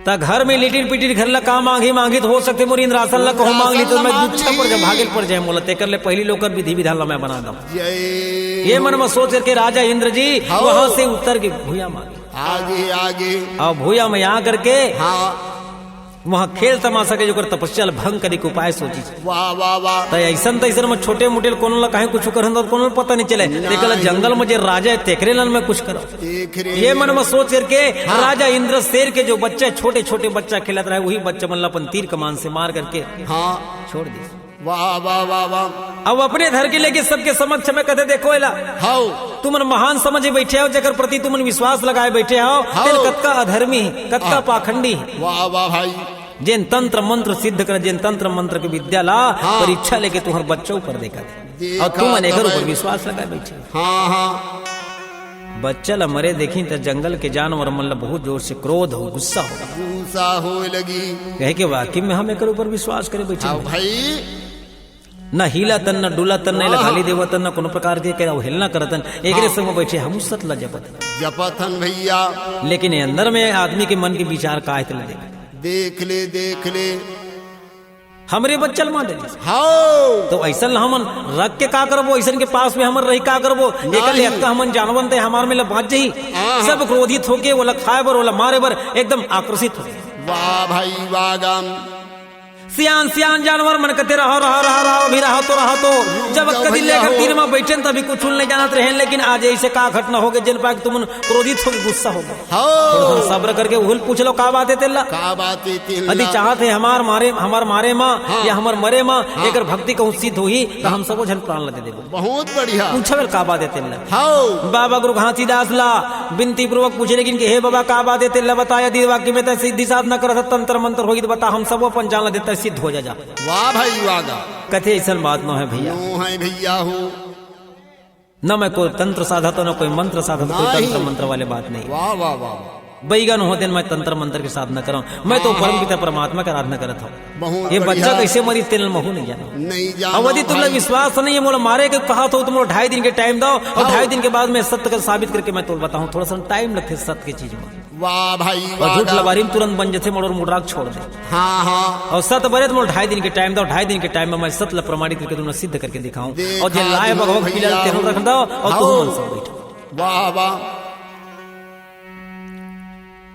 त घर में लेटिन पिटिन घर ला का मांगी, मांगी त हो सकथे मोर इंद्रासन ला कहूँ मांग ली त मैं गुच्छा पर जा, भागेल पर जाए मोला, तेकर ले पहली लोकर विधि विधान ला मैं बना दम। जय। ये मन में सोच करके राजा इंद्र जी हाँ। वहां से उतर के भूया मांगे। आगे, आगे। अउ भूया में आ करके हाँ। वहां खेल तमाशा के जोकर तपस्या ल भंग करे के उपाय सोचिस। वाह, वाह, वाह। त अइसन तइसन में छोटे मोटे ल कोनो ल काहे कुछ करन त कोनो ल पता नहीं चले। नहीं। तेकर ले जंगल में जे राजा हे तेकरे लन में कुछ करव। देख रे। ये मन में सोच करके हाँ। राजा इंद्र शेर के जो बच्चा, छोटे छोटे बच्चा खेलत रहे, वही बच्चा मन ल अपन तीर कमान से मार करके हाँ। छोड़ दिस। वाह, वाह, वाह, वाह। अब अपने धर के लेके सबके समक्ष में कथे, देखो एला। हाउ। तुमन महान समझे बैठे हो, जेकर प्रति तुमन विश्वास लगाए बैठे हो, हाउ। तेन कतका अधर्मी हे, कतका हाँ। पाखंडी हे। वाह, वाह भाई। जेन तंत्र मंत्र सिद्ध कर, जेन तंत्र मंत्र के विद्या ला हाँ। परीक्षा लेके तुहर बच्चा ऊपर देखत हे। देखा अउ तुमन एकर तब ऊपर विश्वास लगाए बैठे हो। हाँ, हाँ। बच्चा ल मरे देखिन त जंगल के जानवर मन ल बहुत जोर से क्रोध हो, गुस्सा हो। गुस्सा होए लगी। कहे के वाकई में हम एकर ऊपर विश्वास करे बैठे हाँ हन। भाई। न हिला तन, न डुला तन, न एला हाँ। गाली देवा तन, न कोनो प्रकार के केरा हेलना करतन। एकरे हाँ। संग बैठे हम सत ल जपत। जपत हन भैया। लेकिन ये अंदर में आदमी के मन के विचार का हे तेला देख। देख ले, देख ले। हमरे बच्चा ल मार देलिस। हाओ। तो अइसन ल हमन रख के का करबो? अइसन के पास में हमन रही का करबो? एकर ले नहीं। अतका हमन जानवन ते हमार में ल बांच जही। हाँ, हाँ। सब क्रोधित होके ओला खाए बर, ओला मारे बर एकदम आकर्षित हो। वाह भाई, वाह गाम। सियान, सियान जानवर मन कथे, "रहो, रहो, रहो, रहो, अभी रहो तो, रहो तो।" जब जाओ कदी भैया लेकर हो। तीर में बैठे न, तभी कुछ नहीं जानत रहे, लेकिन आज ऐसे का घटना हो गई, जिन पाके तुमन क्रोधित हो गए, गुस्सा हो गए। हाँ। थोड़ा सा सब्र करके उहल पूछ लो, का बात हे तेला? का बात हे तेला? यदि चाहत हे हमार मारे, हमार मारे मा हाँ। या हमार मरे मा हाँ। एकर भक्ति कहूँ सिद्ध होही, त हम सबो झन प्राण ल दे देबो। बहुत बढ़िया। पूछा बेल का बात हे तेला? हाँ। बाबा गुरु घासीदास ला बिनती पूर्वक पूछे, लेकिन कि, "हे बाबा, का बात हे तेला बता, यदि वाकई में तैं सिद्धि साधना करत हस, तंत्र मंत्र होही त बता, हम सबो अपन जान ल देता सिद्ध हो जा, जा।" वाह भाई, वाह गा। कथे, "अइसन बात नो हे भैया।" नो हे भैया हो। ना मैं कोई तंत्र साधत हों, ना कोई मंत्र साधत हों, कोई नहीं। तंत्र मंत्र वाले बात नहीं। वाह, वाह, वाह, वाह। बैगन हों तेन मैं तंत्र मंत्र के साधना करंव, मैं तो हाँ, परम हाँ। पिता परमात्मा के आराधना करत हंव। बहुत ये बढ़िया। बच्चा कइसे मरिस तेन ल महूं नइ जानंव। नइ जानंव अउ यदि तुमला भाई। विश्वास नइ हे, मोला मारे के कहत हव त मोला ढाई दिन के टाइम दव अउ हाँ। ढाई दिन के बाद मैं सत्य के साबित करके मैं तोला बताहूं। थोड़ा सा टाइम लगथे सत्य के चीज में। वाह भाई, अउ वाह, झूठ वाह। लबारी में तुरंत बन जथे, मोर मुंह ला छोड़ दे। हाँ, हाँ। अउ सत बरे त मोला ढाई दिन के टाइम दव, ढाई दिन के टाइम में मैं सत ला प्रमाणित करके तुमला सिद्ध करके दिखाहूं। देखा अउ जे लाय दिहूं बघवा के पीला भैया। तेनू रख दव अउ हाँ। तुहू मन संग बइठ। वाह, वाह।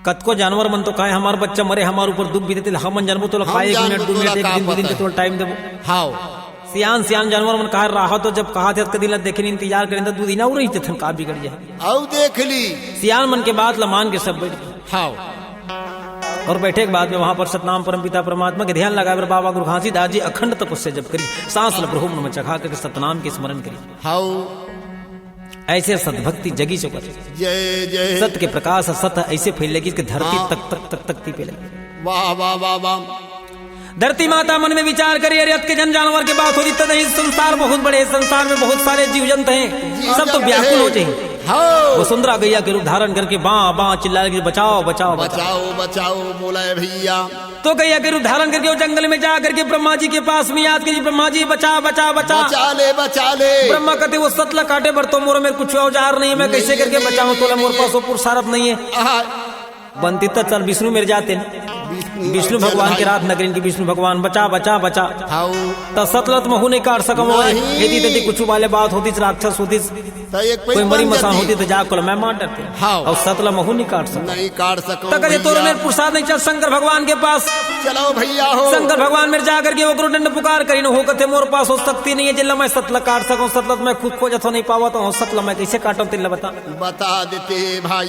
कतको जानवर मन तो कहे, "हमार बच्चा मरे, हमार ऊपर दुख बीते, तेला हमन जानबो, तोला हम का एक जानबो, मिनट, दू तोला मिनट, एक का दिन, दू दिन पता के हे। तोला टाइम देबो।" हाव। सियान, सियान जानवर मन कहे, "राहव तो, जब कहाथे अतका दिन ला देखे नइ, इंतजार करे त दू दिन अउ रहि जथन, का बिगड़ जाय?" अउ देख ली। सियान मन के बात ला मान के सब बइठ गे। हाव। अउ बइठे के बाद में वहां पर सतनाम परमपिता परमात्मा के ध्यान लगाय बर बाबा गुरु घासीदास जी अखंड तपस्या जप करिस, सांस ला ब्रह्म में चघा करके सतनाम के स्मरण करिस। हाव। अइसे सतभक्ति जगिस ओकर। जय, जय। सत के प्रकाश ह सत ह अइसे फइले लगिस कि धरती हाँ। तक, तक, तक, तक तिपे लगिस। वाह, वाह, वाह, वाह। धरती माता मन में विचार करिस, अरे अतके झन जानवर के बात होतिस त नहीं, संसार बहुत बड़े हे, संसार में बहुत सारे जीव जंतु हे, जीव सब तो जंतु व्याकुल हे। हो जाही। हाँ। वसुंधरा गइया के रूप धारण करके बां, बां चिल्लाय लगिस, "बचाव, बचाव, बचाव।" बचाव, बचाव, बोला हे भइया। तो गइया के रूप धारण करके ओ जंगल में जा करके ब्रह्मा जी के पास में याद करिस, "ब्रह्मा जी, बचा, बचा, बचा।" बचा ले, बचा ले। ब्रह्मा कथे, "ओ सत ला काटे बर तो मोर मेर कुछ औजार नइ हे, मैं कइसे करके बचाहूं तोला, मोर पास ओ पुरुषारथ नइ हे।" आहा। बनतिस त चल विष्णु मेर जातेन। विष्णु विष्णु भगवान के भाई। आराधना करिन कि विष्णु भगवान बचा, बचा, बचा। हाव। त सत ला त महूं नइ काट सकंव। नहीं। एती तेती कुछु वाले बात होतिस, राक्षस होतिस, त एक कोई मरी मर मसान जाती। होतिस त जाके ओला मैं मार डरतेंव। हाव। अउ सत ला महूं नइ काट सकंव। नइ काट सकंव त कथे, "तोर भइया। मेर पुरुषारथ नइ, चल शंकर भगवान के पास।" चलो भइया हो। शंकर भगवान मेर जा करके ओकरो डंड पुकार करिन, ओ कथे, "मोर पास ओ शक्ति नइ हे, जेला मैं सत ला काट सकंव, सत ला त मैं खुद खोजत हंव, नइ पावत हंव, सत ला मैं कइसे काटंव, तेला बता।" बता देते भाई।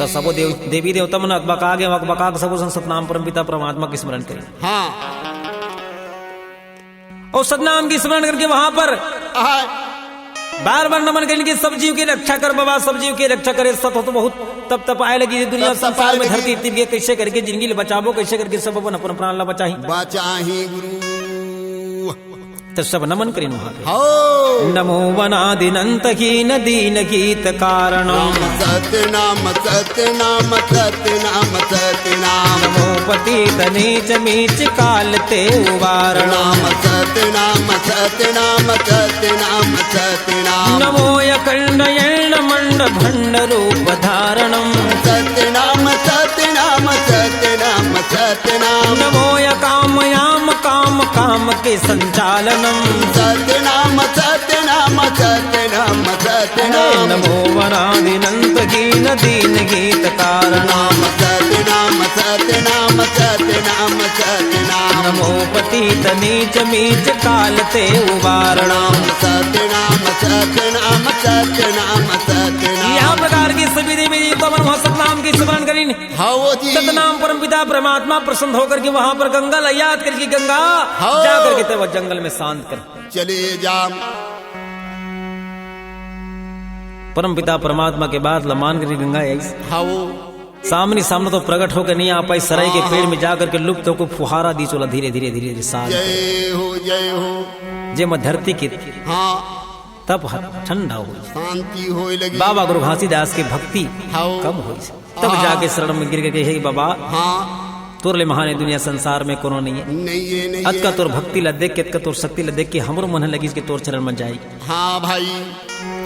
त सबो देव, देवी देवता मन अकबका गे, अकबका के सबो झन सतनाम परमपिता परमात्मा के स्मरण करिन। हाँ। अउ सतनाम के स्मरण करके वहां पर आहा। बार-बार नमन करिन कि सब जीव के रक्षा कर बाबा, सब जीव के रक्षा कर। सत हो तो बहुत तप तपाय लगिस, दुनिया तप तपाय संसार में लगिस। धरती तिप गे, कइसे करके जिनगी ल बचाबो, कइसे करके सब अपन, अपन प्राण ल बचाही। बचाही गुरु। त सब नमन करिन वहां पे। हो। नमो अनादिनंत हीन दीन गीत कारणम। नाम सत्य नाम सत्य नाम सत्य नाम सत्य नाम। नमो पतित नीच मीच काल ते उबारणम। नाम सत्य नाम सत्य नाम सत्य नाम सत्य नाम। नमो अखंड एंड मंड भंड रूप धारणम। सत्य नाम सत्य नाम सत्य नाम सत्य नाम। नमो अकाम याम काम काम के संचालनम। सत्य नाम सत्य नाम सत्य नाम सत्य नाम। नमो अनादिनंत हीन दीन गीत कारणम। नाम सत्य नाम सत्य नाम सत्य नाम सत्य नाम। नमो पतित नीच मीच काल ते उबारणम। नाम सत्य नाम सत्य नाम सत्य नाम सत्य नाम। इहां प्रकार के सभी देवी देवता मन वहां सतनाम के स्मरण करिन। हाव जी। सतनाम परमपिता परमात्मा प्रसन्न होकर के वहां पर गंगा ला याद करिस कि गंगा, हाव। जा करके ते ओ जंगल में शांत कर। चले जा। परमपिता परमात्मा के बात ला मान करके गंगा आइस। हाव। सामने सामने तो प्रकट होके नइ आ पाइस, सरई के हाँ, पेड़ हाँ। में जा करके लुप्त होके फुहारा दिस ओला धीरे, धीरे, धीरे, धीरे शांत। जय हो, जय हो। जेमा धरती के हाँ। तप ह ठंडा होइस। शांति होय लगी। बाबा गुरु घासीदास के भक्ति हाव। कम होइस। तब हाँ। जाके शरण में गिर के कहे, "हे बाबा, हाँ। तोर ले महान ए दुनिया संसार में कोनो नइ हे।" नइ हे, नइ हे। अतका तोर भक्ति ला देख के, अतका तोर शक्ति ला देख के हमरो मन ह लगिस कि तोर चरण में जाई। हाँ भाई।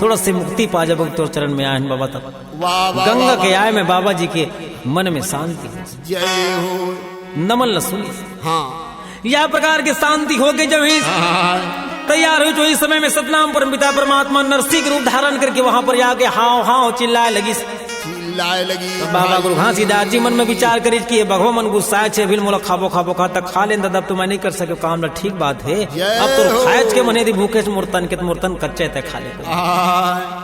थोड़ा से मुक्ति पा जाबो, तोर चरण में आए हन बाबा तब। वाह, वाह, गंगा वाह, के वाह। आय में बाबा जी के मन में शांति होइस। जय हो। नमन ला सुनिस। हाँ। या प्रकार के शांति होके जब ही हाँ। तैयार होइस, तो इस समय में सतनाम परमपिता परमात्मा नरसिंह के रूप धारण करके वहां पर जाके हाव हाव चिल्लाय लगिस। चिल्लाय लगिस। बाबा गुरु घासीदास जी मन में विचार करिस कि ये बघवा मन गुस्साय हे, अभी मोला खाबो खाबो कहा, त खा लेन दादा, अब तो मैं नइ कर सकेंव काम ला, ठीक बात हे। जय अब तो हो। खायच के मन हे यदि भूखे से मोर तन के, त मोर तन कच्चा हे, त खा ले। हाँ।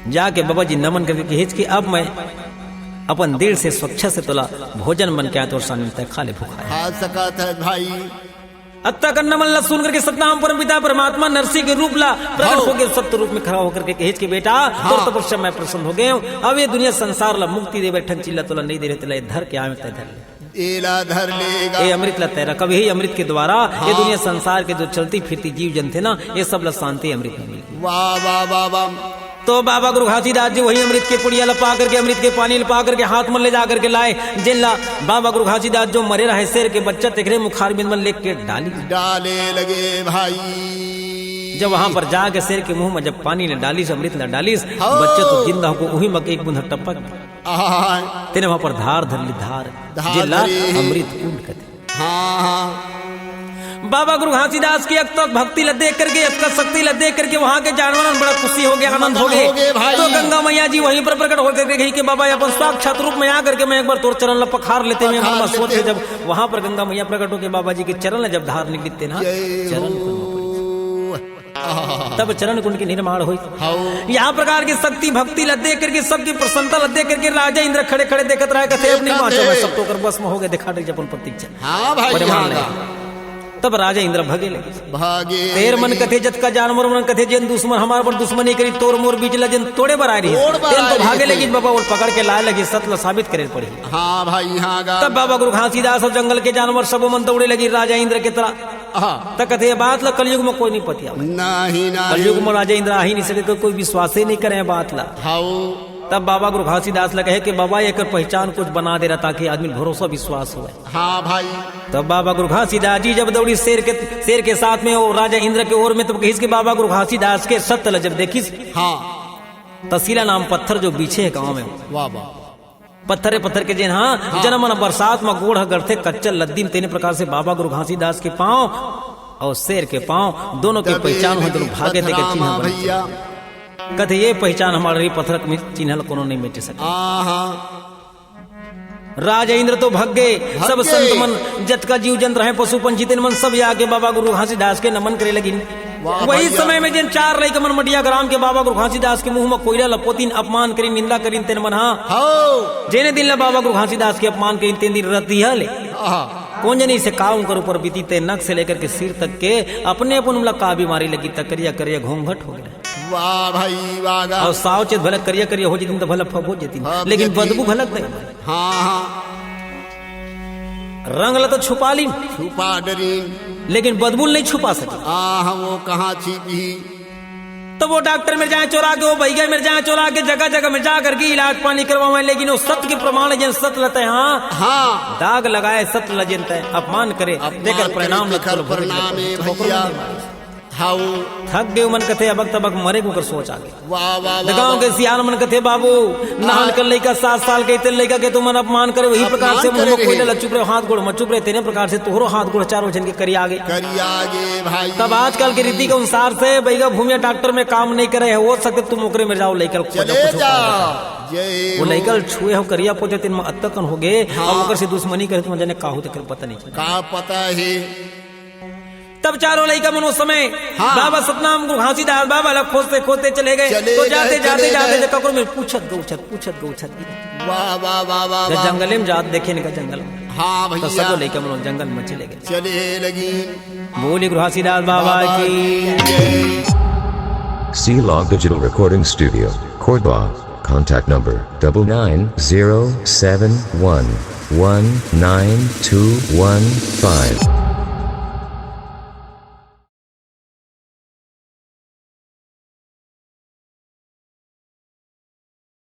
जाके बाबा जी नमन करके कहिस कि अब मैं अपन दिल से स्वेच्छा से तोला भोजन मन के आय तोर सामने, तैं खा ले, भूखा हे। खा सकत हे भाई। अतका नमन ला सुन करके सतनाम परमपिता परमात्मा नरसिंह के रूप ला प्रकट हाँ। होके सत्य रूप में खड़ा होकर के कहिस कि बेटा, हाँ। तोर तपस्या मैं प्रसन्न हो गेंव, अब ए दुनिया संसार ला मुक्ति देबे ठन चीज ला तोला नइ दे रहेंव, तेला ए धर के आय में तैं धर ले। एला धर ले गा। ए अमृत ला तैं रख, अब एही अमृत के द्वारा हाँ। ए दुनिया संसार के जो चलती फिरती जीव जंतु हे ना, ए सब ला शांति अमृत में मिल गे। वाह, वाह, वाह, वाह। तो बाबा गुरु घासीदास जी वही अमृत के पुड़िया ल पा करके, अमृत के पानी ल पा करके हाथ म ले जा करके लाए, जेन ला बाबा गुरु घासीदास जो मरे रहे शेर के बच्चा, तेकरे मुखार बिंद म लेके डालिस। डाले लगे भाई। जब वहां पर जाके शेर के मुंह म जब पानी ल डालिस, अमृत ल डालिस, हाँ। बच्चा तो जिंदा होके उही म एक बूंद टपक। आहा। तेने वहां पर धार धर ली, धार, धार जेला धरी। अमृत कुंड कथे। हाँ, हाँ। बाबा गुरु घासीदास की अतका भक्ति ल देख करके, अतका शक्ति ल देख करके वहां के जानवरन बड़ा खुशी हो गया, आनंद हो गया। हो गए भाई। तो गंगा मैया जी वहीं पर प्रकट होकर कही कि बाबा, अपन साक्षात रूप में आ करके मैं एक बार तोर चरण ल पखार लेते, मैं पखार मन म सोच लेते। जब वहां पर गंगा मैया प्रकट होके बाबा जी के चरण ल जब धार निकलते ना, जय चरण हो। कुंड म पड़ी। तब चरण कुंड के निर्माण होई। हौ। यहाँ प्रकार की शक्ति भक्ति ल देख करके, सबकी प्रसन्नता ल देख करके राजा इंद्र खड़े खड़े देखत रहे, कथे, "अपनी देखत बाँचो, हे। सब तो ओकर बस में हो गए, देखा दे अपन प्रतीक्षा।" हाँ भाई, परिमाण हाँ नहीं। गा। तब राजा इंद्र भगे लगे। भागे तेर मन लगे। कथे, जतका जानवर मन कथे, जेन दुश्मन हमार पर दुश्मनी करी, तोर मोर बीच ल जेन तोड़े बर आए रही, तोड़ बर तेन तो आए भागे रही। लगी बाबा, वो पकड़ के लाए लगी, सत ल साबित करे पड़ी। हाँ भाई, हाँ गा। तब बाबा गुरु घासीदास और जंगल के जानवर सबो मन दौड़े लगी राजा इंद्र के तरह। हाँ। त कथे, ये बात ल कलयुग म कोई नहीं पतिया। नहीं, नहीं। कलयुग म राजा इंद्र आ ही नहीं सके, कोई विश्वास ही नहीं करे ये बात ल। हाउ। तब बाबा गुरु घासीदास ल कहे कि बाबा, एकर पहचान कुछ बना दे रहा, ताकि आदमी भरोसा विश्वास होए। हाँ भाई। तब बाबा गुरु घासीदास जी जब दौड़ी शेर के, शेर के साथ में वो राजा इंद्र के ओर में, तब कहिस कि बाबा गुरु घासीदास के सत ल जब देखिस, हाँ। तसीला नाम पत्थर जो बिछे हे गाँव में, वाह, वाह। पत्थरे पत्थर के जेन, हाँ, हाँ। जेन मन बरसात म गोड़ ह गड़थे, कच्चा लद्दी म, तेने प्रकार से बाबा गुरु घासीदास के पाँव और शेर के पाँव दोनों के तबे पहचान हो, लगी दोनों भागे देखे पथरामा चिन्ह बने। भैया। कथे, ये पहचान हमारे रही, पत्थर के चिन्ह ल कोनो नहीं मिटे सके। आहा। राजा इंद्र तो भग गए, भग सब गए। संत मन, जतका जीव जंत रहे, पशु पंछी, तेन मन सब आके बाबा गुरु घासीदास के नमन करे लगिन। वाह वही भैया। समय में जेन चार लइका मन मटिया ग्राम के बाबा गुरु घासीदास के मुंह म कोइला ल पोतिन, अपमान करिन, निंदा करिन, तेन मन, हाँ। हौ। जेने दिन ल बाबा गुरु घासीदास के अपमान करिन, तेन दिन रतिहा ले। आहा। कोन जनी से का उनकर ऊपर बीती, ते नक से लेकर के सिर तक के अपने अपन उमला का बीमारी लगी, त करिया करिया घोंघट हो गए। वाह भाई, वाह गा। और साव चेत भले करिया करिया हो जतिन, त भले फब हो जतिन, फब लेकिन जतिन। बदबू घलक नहीं। हाँ, हाँ। रंग ल तो छुपा लीन, छुपा डरीन। लेकिन बदबू ल नहीं छुपा सके। आह, वो कहाँ छिपही? तो वो डॉक्टर मेर जाए चोरा के, वो भैया मेर जाए चोरा के, जगह जगह में जा करके इलाज पानी करवावे, लेकिन वो सत के प्रमाण जेन सत ल तैं, हाँ, हाँ। दाग लगाए सत ल जेन तैं, अपमान करे, अपमान तेकर करे, परिणाम ल तेकर तोल भुगते परिणाम पड़ही। हे तो ओकरो भैया। नहीं मारे। हाउ। थक गए मन कथे, अबक तबक मरे के ओकर सोच आ गए। वाह, वाह, वाह, गाँव वाह। के सियान मन कथे, बाबू, नहान हाँ। कर लइका सात साल के, तेन लइका के तुमन अपमान करे, वही अपमान प्रकार से मुंह करे में कोइला रहे। ल चुप रहे, हाथ गोड़ म चुप रहे, तेने प्रकार से तोहरो हाथ गोड़ चारों झन के करिया गे। करिया गे भाई। तब आजकल के रीति के अनुसार से बैगा भूमिया डॉक्टर में काम नहीं करे है, हो सकते तुम ओकरे में जाओ, लइका ल खोजो, चले कुछ जा। उपाय बताओ। जय वो हो। लइका ल छुए हो, करिया पोते, तेन म अतकन हो गए, हाँ। अब ओकर से दुश्मनी करे, तुम जने का होते, पता नहीं चला। का पता है। तब चारों लइका मन उस समय हाँ। बाबा सतनाम गुरु घासीदास बाबा ला खोजते खोजते चले गए। चले तो जाते गए, जाते चले जाते गए। जब ककरो में पूछत गौछत, पूछत गौछत। वाह, वाह, वाह, वाह, जब वाह। जंगले में जात देखे इनका जंगल में। हाँ तो भैया। सबो लइका मन जंगल में चले गए। चले लगी। बोली गुरु घासीदास बाबा बाबा की। की जय। C Log Digital Recording Studio, Korba. Contact number double nine zero seven one one nine two one five.